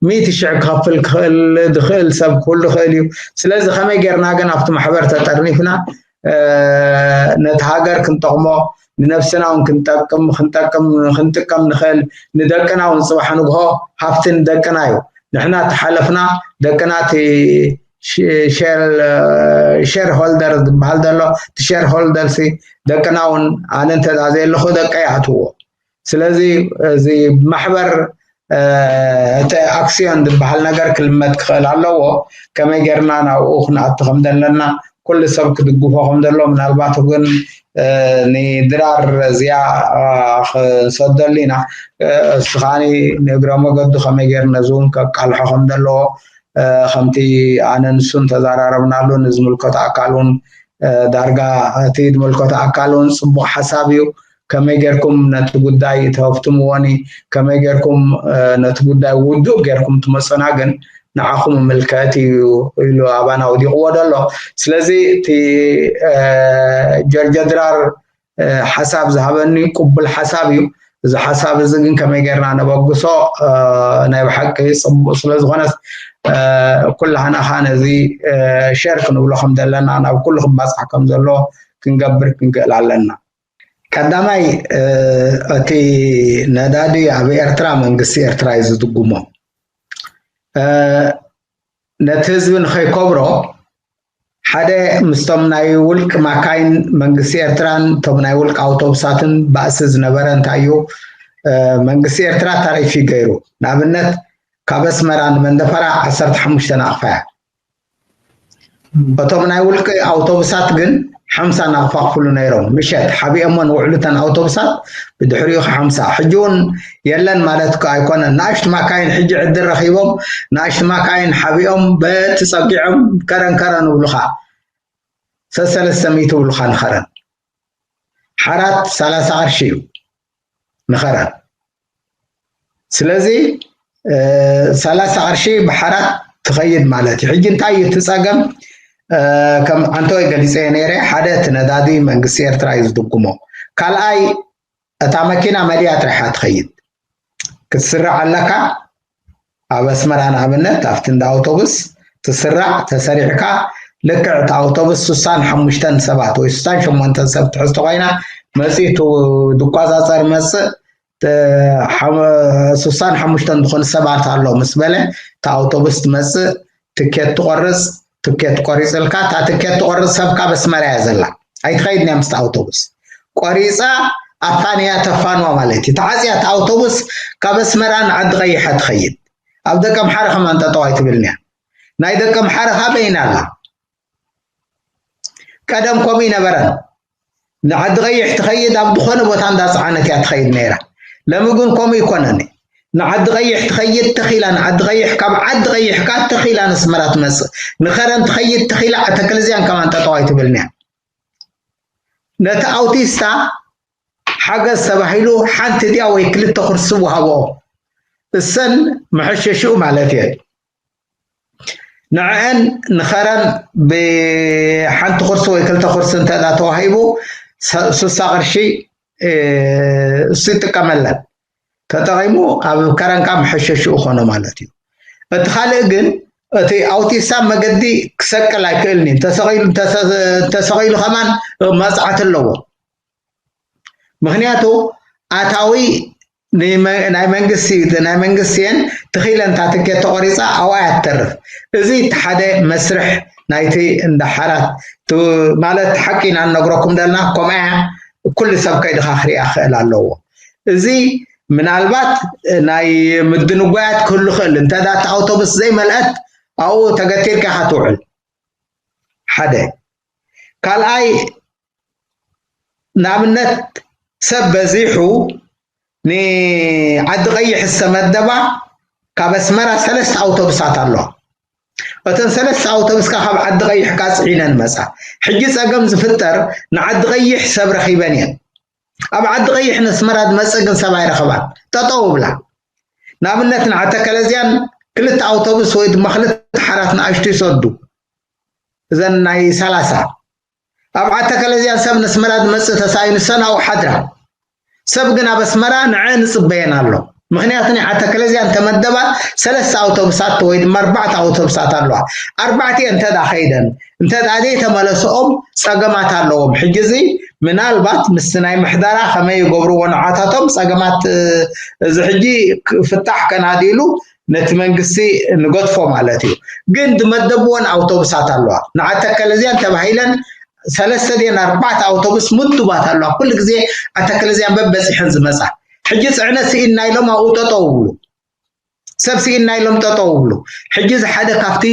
ሚእቲ ሽሕ ክኸፍል ክኽእል ዝኽእል ሰብ ክህሉ ይኽእል እዩ። ስለዚ ከመይ ጌርና ግን ኣብቲ ማሕበር ተጠርኒፍና ነቲ ሃገር ክንጠቕሞ ንነብስና እውን ክንጠቅም ክንጠቅም ክንጥቀም ንኽእል ንደቅና እውን ፅባሕ ንግሆ ሃፍቲ ንደቅና እዩ። ንሕና እተሓለፍና ደቅና እቲ ሼር ሆልደር ዝበሃል ዘሎ እቲ ሼር ሆልደር ሲ ደቅና እውን ኣነ እንተ ዘየለኹ ደቀ ይኣትዎ። ስለዚ እዚ ማሕበር እቲ ኣክሲዮን ዝበሃል ነገር ክልመድ ክኽእል ኣለዎ። ከመይ ጌርና ናብኡ ክንኣቱ ከም ዘለና ኩሉ ሰብ ክድግፎ ከም ዘሎ ምናልባት እውን ንድራር እዚኣ ክንሰደሉ ኢና። እሱ ከዓኒ ንእግረ መገዱ ከመይ ጌር ነዚ እውን ከቃልሖ ከም ዘለዎ ከምቲ ኣነ ንሱን ተዘራረብናሉ ንዝምልከቶ ኣካል እውን ዳርጋ እቲ ዝምልከቶ ኣካል እውን ፅቡቅ ሓሳብ እዩ። ከመይ ጌርኩም ነቲ ጉዳይ ተፍትምዎኒ ከመይ ጌርኩም ነቲ ጉዳይ ውዱእ ጌርኩም ትመፁና ግን ንዓኹም ምልከት እዩ ኢሉ ኣባና ውዲቕዎ ደሎ። ስለዚ እቲ ጀርጀ ድራር ሓሳብ ዝሃበኒ ቅቡል ሓሳብ እዩ። እዚ ሓሳብ እዚ ግን ከመይ ጌርና ነበግሶ ናይ ብሓቂ ፅቡቅ ስለዝኾነስ ኩላህና ኻ ነዚ ሸር ክንብሎ ከም ዘለና ናብ ኩሉ ክባፃሕ ከም ዘሎ ክንገብር ክንክእል ኣለና። ቀዳማይ እቲ ነዳዲ ኣብ ኤርትራ መንግስቲ ኤርትራ እዩ ዝድጉሞ። ነቲ ህዝቢ ንኸይከብሮ ሓደ ምስቶም ናይ ውልቂ ማካይን መንግስቲ ኤርትራን እቶም ናይ ውልቂ ኣውቶቡሳትን ባእሲ ዝነበረ እንታይ እዩ መንግስቲ ኤርትራ ታሪፊ ገይሩ ንኣብነት ካብ ኣስመራ ንመንደፈራ ዓሰርተ ሓሙሽተ ናቕፋ እያ። እቶም ናይ ውልቂ ኣውቶቡሳት ግን ሓምሳ ናቕፋ ክፍሉ ነይሮም። ምሸት ሓቢኦሞን ውዕሉ እተን ኣውቶቡሳት ብድሕሪኡ ሓምሳ። ሕጂ እውን የለን ማለት እኮ ኣይኮነን። ንኣሽቱ ማካይን ሕጂ ዕድል ረኺቦም ንኣሽቱ ማካይን ሓቢኦም በቲ ጸጊዖም ከረን ከረን ይብሉኻ። ሰሰለስተ ሚእቲ ይብሉኻ ንኸረን። ሓራት ሰላሳ ቅርሺ እዩ ንኸረን። ስለዚ ሰላሳ ቅርሺ ብሓራት ትኸይድ ማለት እዩ። ሕጂ እንታይ እዩ እቲ ጸገም? ከም ዓንተወይ ገሊጸዮ ነይረ። ሓደ እቲ ነዳዲ መንግስቲ ኤርትራ እዩ ዝድጉሞ። ካልኣይ እታ መኪና መሊኣ ጥራይ እያ ትኸይድ። ክትስራዕ ኣለካ። ኣብ ኣስመራ ንኣብነት ኣብቲ እንዳ ኣውቶቡስ ትስራዕ ተሰሪዕካ ልክዕ እቲ ኣውቶቡስ ሱሳን ሓሙሽተን ሰባት ወይ ሱሳን ሸሞንተን ሰብ ትሕዝቶ ኮይና መፂኡ ድቋፃፀር መፅእ ሱሳን ሓሙሽተን ዝኾኑ ሰባት ኣሎ ምስ በለ እቲ ኣውቶቡስ ትመፅእ ትኬት ትቆርፅ ትኬት ቆሪፅልካ እታ ትኬት ትቆርፅ ሰብ ካብ ኣስመራ እያ ዘላ ኣይትኸይድን እያ ምስቲ ኣውቶቡስ ቆሪፃ ኣፋንያ ተፋንዋ ማለት እዩ ተዓፅያ እቲ ኣውቶቡስ ካብ ኣስመራ ንዓዲ ቀይሐ ትኸይድ ኣብ ደቀምሓረ ከማን ጠጠው ኣይትብልን እያ ናይ ደቀምሓረ ካበይና ኣላ ቀደም ከምኡ ይነበረን ንዓዲ ቀይሕ ትኸይድ ኣብ ዝኾነ ቦታ እንዳፀዓነት እያ ትኸይድ ነይራ ሎሚ ግን ከምኡ ይኮነን ንዓዲ ቀይሕ ትኸይድ ተኺላ ንዓዲ ቀይሕ ካብ ዓዲ ቀይሕ ካ ተኺላ ነስመራ ትመፅእ ንኸረን ትኸይድ ተኺላ ተክልዝያን ከማን ጠጠው ኣይትብልን እያ ነቲ ኣውቲስታ ሓገዝ ተባሂሉ ሓንቲ ድያ ወይ ክልተ ኩርሲ ወሃብኦ እሰን መሐሸሽኡ ማለት እየ ንዐአን ንኸረን ብሓንቲ ኩርሲ ወይ ክልተ ኩርሲ እንተ ተዋሂቡ ሱሳ ቅርሺ እሱ ይጥቀመለን ተጠቒሙ ኣብ ከረንካ መሐሸሽኡ ኾነ ማለት እዩ እቲ ካልእ ግን እቲ ኣውቲሳ መገዲ ክሰቅል ኣይክእልን እዩ ተሰቒሉ ከማን መፅዓት ኣለዎ ምኽንያቱ ኣታዊ ናይ መንግስቲ ናይ መንግስቲየን ትኺለንታ ትኬት ተቆሪፃ ኣብኣ እያ ትተርፍ እዚ እቲ ሓደ መስርሕ ናይቲ እንዳ ሓራት ማለት ሓቂ ኢና ንነግረኩም ዘለና ከምኣ እያ ኩሉ ሰብ ከይድኻ ክሪኣ ክኽእል ኣለዎ እዚ ምናልባት ናይ ምድንጓያት ክህሉ ክእል እንተ እቲ ኣውቶቡስ ዘይመልአት ኣብኡ ተገቲርካ ኢኻ ትውዕል ሓደ ካልኣይ ንኣብነት ሰብ በዚሑ ንዓዲ ቀይሕ ዝተመደባ ካብ ኣስመራ ሰለስተ ኣውቶቡሳት ኣሎ እተን ሰለስተ ኣውቶቡስካ ካብ ዓዲ ቀይሕ ካ ፅዒነን መፃ ሕጂ ፀገም ዝፍጠር ንዓዲ ቀይሕ ሰብ ረኺበን እየን ኣብ ዓዲ ቀይሕ ነስመራ ዝመፅእ ግን ሰብ ኣይረኸባን ጠጠው ብላ ንኣብነት ንዓተከለዝያን ክልተ ኣውቶቡስ ወይ ድማ ክልተ ሓራት ንኣሽቱ ይሰዱ። እዘን ናይ ሰላሳ ኣብ ዓተከለዝያን ሰብ ነስመራ ዝመጽእ ተሳኢኑ ሰናኡ ሓድራ። ሰብ ግን ኣብ ኣስመራ ንዐ ንጽበየን ኣሎ። ምክንያቱ ናይ ዓተከለዝያን ተመደባ ሰለስተ ኣውቶቡሳት ወይ ድማ ኣርባዕተ ኣውቶቡሳት ኣለዋ። ኣርባዕተ እንተ ደኣ ከይደን እንተ ደኣ ዘይተመለስኦም ጸገማት ኣለዎም። ሕጂ እዚ ምናልባት ምስቲ ናይ ምሕደራ ከመይ ይገብርዎ ንዓታቶም ጸገማት እዚ ሕጂ ፍታሕ ከናድይሉ ነቲ መንግስቲ ንገድፎ ማለት እዩ። ግን ዝመደብወን ኣውቶቡሳት ኣለዋ። ንዓተከለዝያን ተባሂለን ሰለስተ ድየን ኣርባዕተ ኣውቶቡስ ምዱባት ኣለዋ። ኩሉ ግዜ ኣተከለዝያን በበፂሐን ዝመፃ። ሕጂ ፅዕነት ስኢንና ኢሎም ኣብኡ ጠጠው ይብሉ። ሰብ ስኢንና ኢሎም ጠጠው ይብሉ። ሕጂ እዚ ሓደ ካብቲ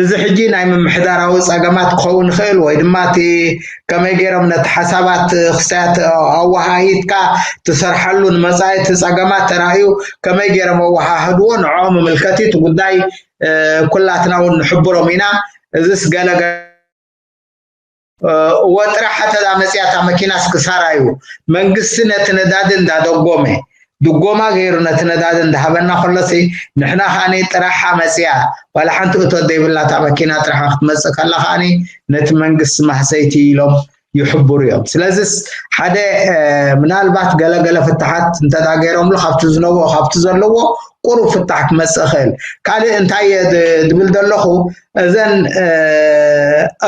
እዚ ሕጂ ናይ ምምሕዳራዊ ፀገማት ክኸውን ይኽእል ወይ ድማ እቲ ከመይ ገይሮም ነቲ ሓሳባት ክስታያት ኣወሃሂድካ ትሰርሓሉ ንመፃኢ እቲ ፀገማት ተራእዩ ከመይ ገይሮም ኣወሃህድዎ ንዕኦም ምምልከት እዩ እቲ ጉዳይ። ኩላትና እውን ንሕብሮም ኢና። እዚስ ገለ እወ ጥራሕ ተዳ መፅያ እታ መኪናስ ክሳራ እዩ። መንግስቲ ነቲ ነዳዲ እንዳደጎመ ድጎማ ገይሩ ነቲ ነዳዲ እንዳሃበና ከሎሲ ንሕና ከዓኒ ጥራሓ መፅያ ዋላ ሓንቲ እቶት ዘይብላ እታ መኪና ጥራሓ ክትመፅእ ከላ ከዓኒ ነቲ መንግስቲ ማህሰይቲ ኢሎም ይሕብሩ እዮም። ስለዚስ ሓደ ምናልባት ገለገለ ፍታሓት እንተዳ ገይሮምሉ ካብቲ ዝነበኦ ካብቲ ዘለዎ ቁሩብ ፍታሕ ክመፅእ ይኽእል። ካልእ እንታይ እየ ዝብል ዘለኹ እዘን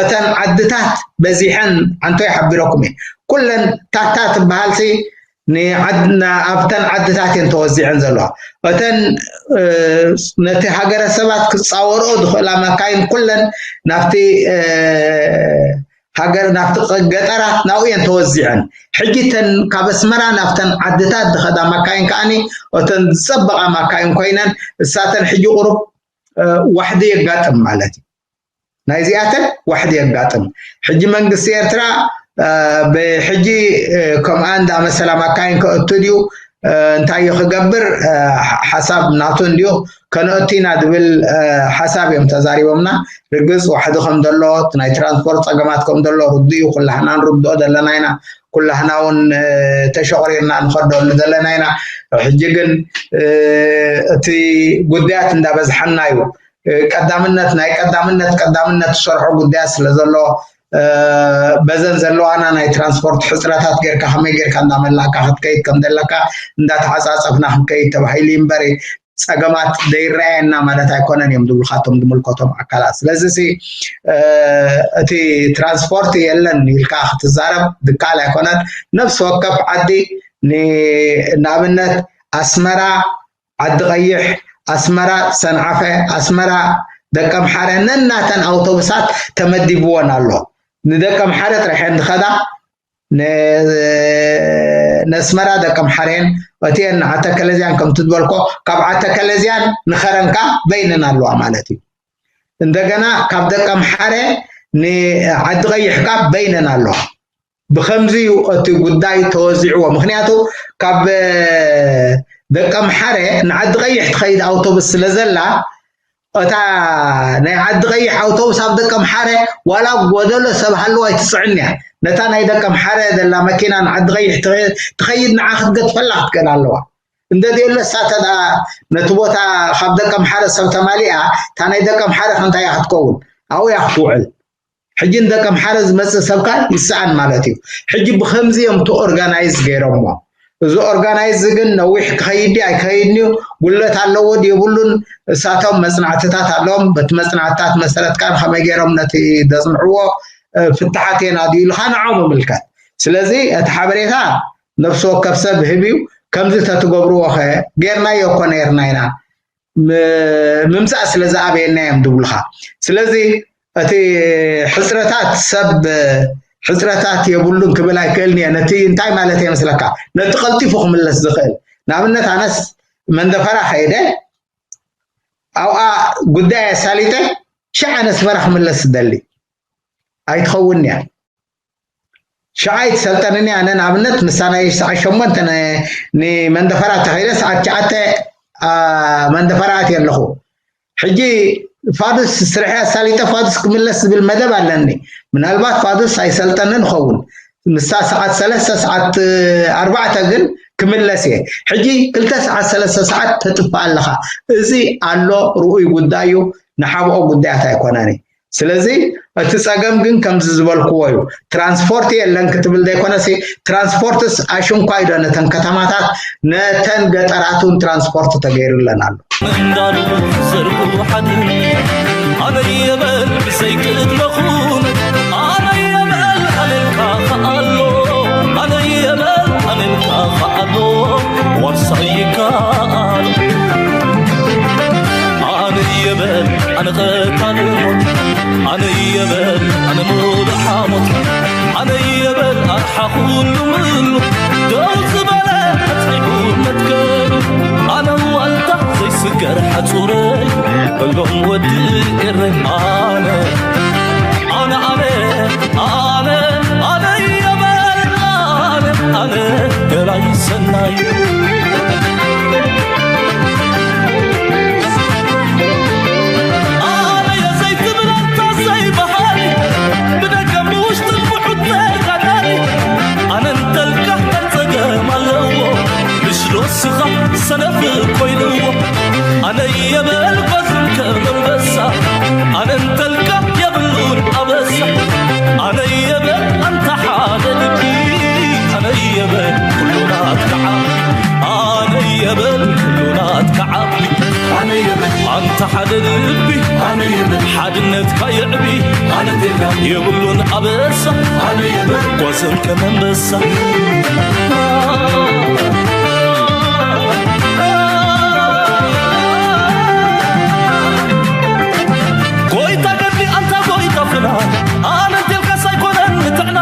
እተን ዓድታት በዚሐን ዓንቶ ይሓቢረኩም እየ ኩለን ታታ ትበሃልሲ ኣብተን ዓድታት እየን ተወዚዐን ዘለዋ እተን ነቲ ሃገረሰባት ክፃወርኦ ዝኽእላ መካይን ኩለን ናብቲ ሃገር ናብቲ ገጠራት ናብኡ እየን ተወዚዐን። ሕጂ እተን ካብ ኣስመራ ናብተን ዓድታት ዝኸዳ ማካይን ከዓኒ እተን ዝጸበቓ ማካይን ኮይነን እሳተን ሕጂ ቁሩብ ዋሕዲ የጋጥም ማለት እዩ። ናይዚኣተን ዋሕዲ የጋጥም። ሕጂ መንግስቲ ኤርትራ ብሕጂ ከምኣ እንዳመሰላ ማካይን ከእቱ ድዩ እንታይ ክገብር ሓሳብ ናቱ እንድዩ ከነእቱ ኢና ዝብል ሓሳብ እዮም ተዛሪቦምና። ርግፅ ዋሕዲ ከም ዘሎ ናይ ትራንስፖርት ፀገማት ከም ዘሎ ርዱእ እዩ። ኩላህና ንርድኦ ዘለና ኢና። ኩላህና እውን ተሸቑሪርና ንኸደሉ ዘለና ኢና። ሕጂ ግን እቲ ጉዳያት እንዳበዝሓና እዩ። ቀዳምነት ናይ ቀዳምነት ቀዳምነት ትሰርሖ ጉዳያት ስለ ዘሎ በዘን ዘለዋና ናይ ትራንስፖርት ሕፅረታት ጌርካ ከመይ ጌርካ እንዳመላእካ ክትከይድ ከም ዘለካ እንዳተዓፃፀፍና ክንከይድ ተባሂሉ እዩ እምበር ፀገማት ዘይረኣየና ማለት ኣይኮነን እዮም ዝብሉ ካቶም ዝምልከቶም ኣካላት። ስለዚ ሲ እቲ ትራንስፖርት የለን ኢልካ ክትዛረብ ዝከኣል ኣይኮነን። ነፍሲ ወከፍ ዓዲ ንኣብነት ኣስመራ፣ ዓዲ ቀይሕ፣ ኣስመራ፣ ሰንዓፈ፣ ኣስመራ፣ ደቀምሓረ ነናተን ኣውቶቡሳት ተመዲብወን ኣሎ። ንደቀምሓረ ጥራሕ እየን ዝኸዳ። ነስመራ ደቀምሓሬን እቲኤን ንዓተከለዚያን ከምቲ ዝበልኮ ካብ ዓተከለዚያን ንኸረንካ በይነን ኣለዋ ማለት እዩ። እንደገና ካብ ደቀምሓረ ንዓዲ ቀይሕካ በይነን ኣለዋ። ብከምዚ እዩ እቲ ጉዳይ ተወዚዕዎ። ምክንያቱ ካብ ደቀምሓረ ንዓዲ ቀይሕ ትኸይድ ኣውቶቡስ ስለ ዘላ እታ ናይ ዓዲ ቀይሕ ኣውቶቡስ ኣብ ደቀምሓረ ዋላ ጎደሎ ሰብ ሃለዋ ኣይትፅዕን እያ። ነታ ናይ ደቀምሓረ ዘላ መኪና ንዓዲ ቀይሕ ትኸይድ ንዓ ክትገድፈላ ክትክእል ኣለዋ። እንደ ድየሎ እሳ ተዳ ነቲ ቦታ ካብ ደቀምሓረ ሰብ ተማሊኣ እታ ናይ ደቀምሓረ ከምታይ እያ ክትከውን ኣብኡ እያ ክትውዕል። ሕጂ ንደቀምሓረ ዝመፅእ ሰብካ ይሰኣን ማለት እዩ። ሕጂ ብከምዚ እዮም እቲ ኦርጋናይዝ ገይሮሞ። እዚ ኦርጋናይዝ ግን ነዊሕ ክኸይድ ድዩ ኣይክኸይድን እዩ። ጉለት ኣለዎ ድየብሉን እሳቶም መፅናዕትታት ኣለዎም። በቲ መፅናዕትታት መሰረት ከዓ ከመይ ገይሮም ነቲ ዘፅንዕዎ ፍትሓት የናድዩ ኢልካ ንዖም ይምልከት። ስለዚ እቲ ሓበሬታ ነፍሲ ወከፍ ሰብ ህብ እዩ። ከምዚ ተትገብርዎ ኸ ጌርናዮ እኮ ነይርና ኢና። ምምፃእ ስለ ዝኣበየና እዮም ዝብሉኻ። ስለዚ እቲ ሕፅረታት ሰብ ሕፅረታት የብሉን ክብል ኣይክእልን እየ። ነቲ እንታይ ማለት እየ መስለካ? ነቲ ቀልጢፉ ክምለስ ዝኽእል ንኣብነት ኣነስ መንደፈራ ከይደ ኣብኣ ጉዳይ ኣሳሊጠ ሽዓ ነስመራ ክምለስ ዝደሊ ኣይትኸውን እያ። ሽዓ ኣይትሰልጠንን እያ። ኣነ ንኣብነት ንሳ ናይ ሰዓት ሸሞንተ ንመንደፈራ ተኸይደ ሰዓት ትሽዓተ መንደፈራ ኣትየ ኣለኹ። ሕጂ ፋዱስ ስርሐ ኣሳሊጠ ፋዱስ ክምለስ ዝብል መደብ ኣለኒ። ምናልባት ፋዱስ ኣይሰልጠንን ይኸውን። ንሳ ሰዓት ሰለስተ፣ ሰዓት ኣርባዕተ ግን ክምለስ እየ። ሕጂ ክልተ ሰዓት ሰለስተ ሰዓት ተጥፍእ ኣለኻ። እዚ ኣሎ፣ ርኡይ ጉዳይ እዩ፣ ንሓብኦ ጉዳያት ኣይኮነን እዩ። ስለዚ እቲ ጸገም ግን ከምዚ ዝበልክዎ እዩ። ትራንስፖርት የለን ክትብል ዘይኮነሲ፣ ትራንስፖርትስ ኣሽንኳይ ዶ ነተን ከተማታት፣ ነተን ገጠራትን ትራንስፖርት ተገይሩለን ኣሎ? እንዳሉ ዘርጉ ሓድን ኣነ የበል ብዘይቅድመኹም፣ ኣነ የበል ኣነልካ ከኣሎ፣ ኣነ የበል ኣነልካ ከኣሎ፣ ዋርሳይ ይከኣል። ኣነ የበል ኣነ ቀታሊ ሞት፣ ኣነ የበል ኣነ ሙሉእ ሓሞት፣ ኣነ የበል ኣርሓ ኩሉ ምሉ፣ ደው ዝበለ ኣጽኒዑ መትከሉ፣ ኣነ ዋልታ ዘይስገር ሓጹረይ፣ በሎም ወዲ ኤረይ። ኣነ ኣነ ኣነ ኣነ ኣነ የበል ኣነ ኣነ ገላይ ሰናይ፣ ኣነ የዘይትብል ኣንታ ዘይበሃል፣ ብደገ ብውሽጥን ብሑት ተጋዳሊ፣ ኣነ እንተልካ እንታይ ጸገም ኣለዎ? ምሽ ዶ ስኻ ሰነፍ ኮይንዎ? ኣነ የበል ጓዝን ከም ኣንበሳ፣ ኣነ እንተልካ የብሉን ኣበሳ። ኣነ የበል ኣንታ ሓደ ልቢ፣ ኣነ የበል ኩሉ ናትካ ዓቢ፣ ኣነ የበል ኩሉ ናትካ ዓቢ። ኣነ የበል ኣንታ ሓደ ልቢ፣ ኣነ የበል ሓድነትካ የዕቢ፣ ኣነ እንተልካ የብሉን ኣበሳ። ኣነ የበል ጓዝን ከም ኣንበሳ። ጎይታ ገድሊ ኣንታ ጎይታ ፍና፣ ኣነ እንተልካስ ኣይኮነን ምትዕና፣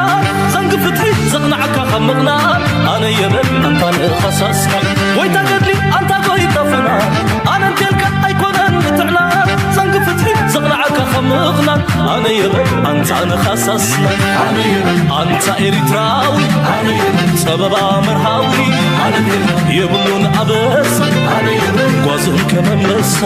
ዘንጊ ፍትሒ ዘቕናዓካ ካብ ምቕናን፣ ኣነ የበል ኣንታ ንኸሳስካ። ጎይታ ገድሊ ኣንታ ጎይታ ፍና፣ ኣነ እንተልካ ኣይኮነን ምትዕና፣ ዘንጊ ፍትሒ ዘቕናዓካ ካብ ምቕናን፣ ኣነ የበል ኣንታ ንኸሳስና፣ ኣነ የበል ኣንታ ኤሪትራዊ፣ ኣነ የበል ጸበባ መርሃዊ፣ ኣነ የበል የብሉን ኣበሳ፣ ኣነ የበል ጓዝን ከም ኣንበሳ።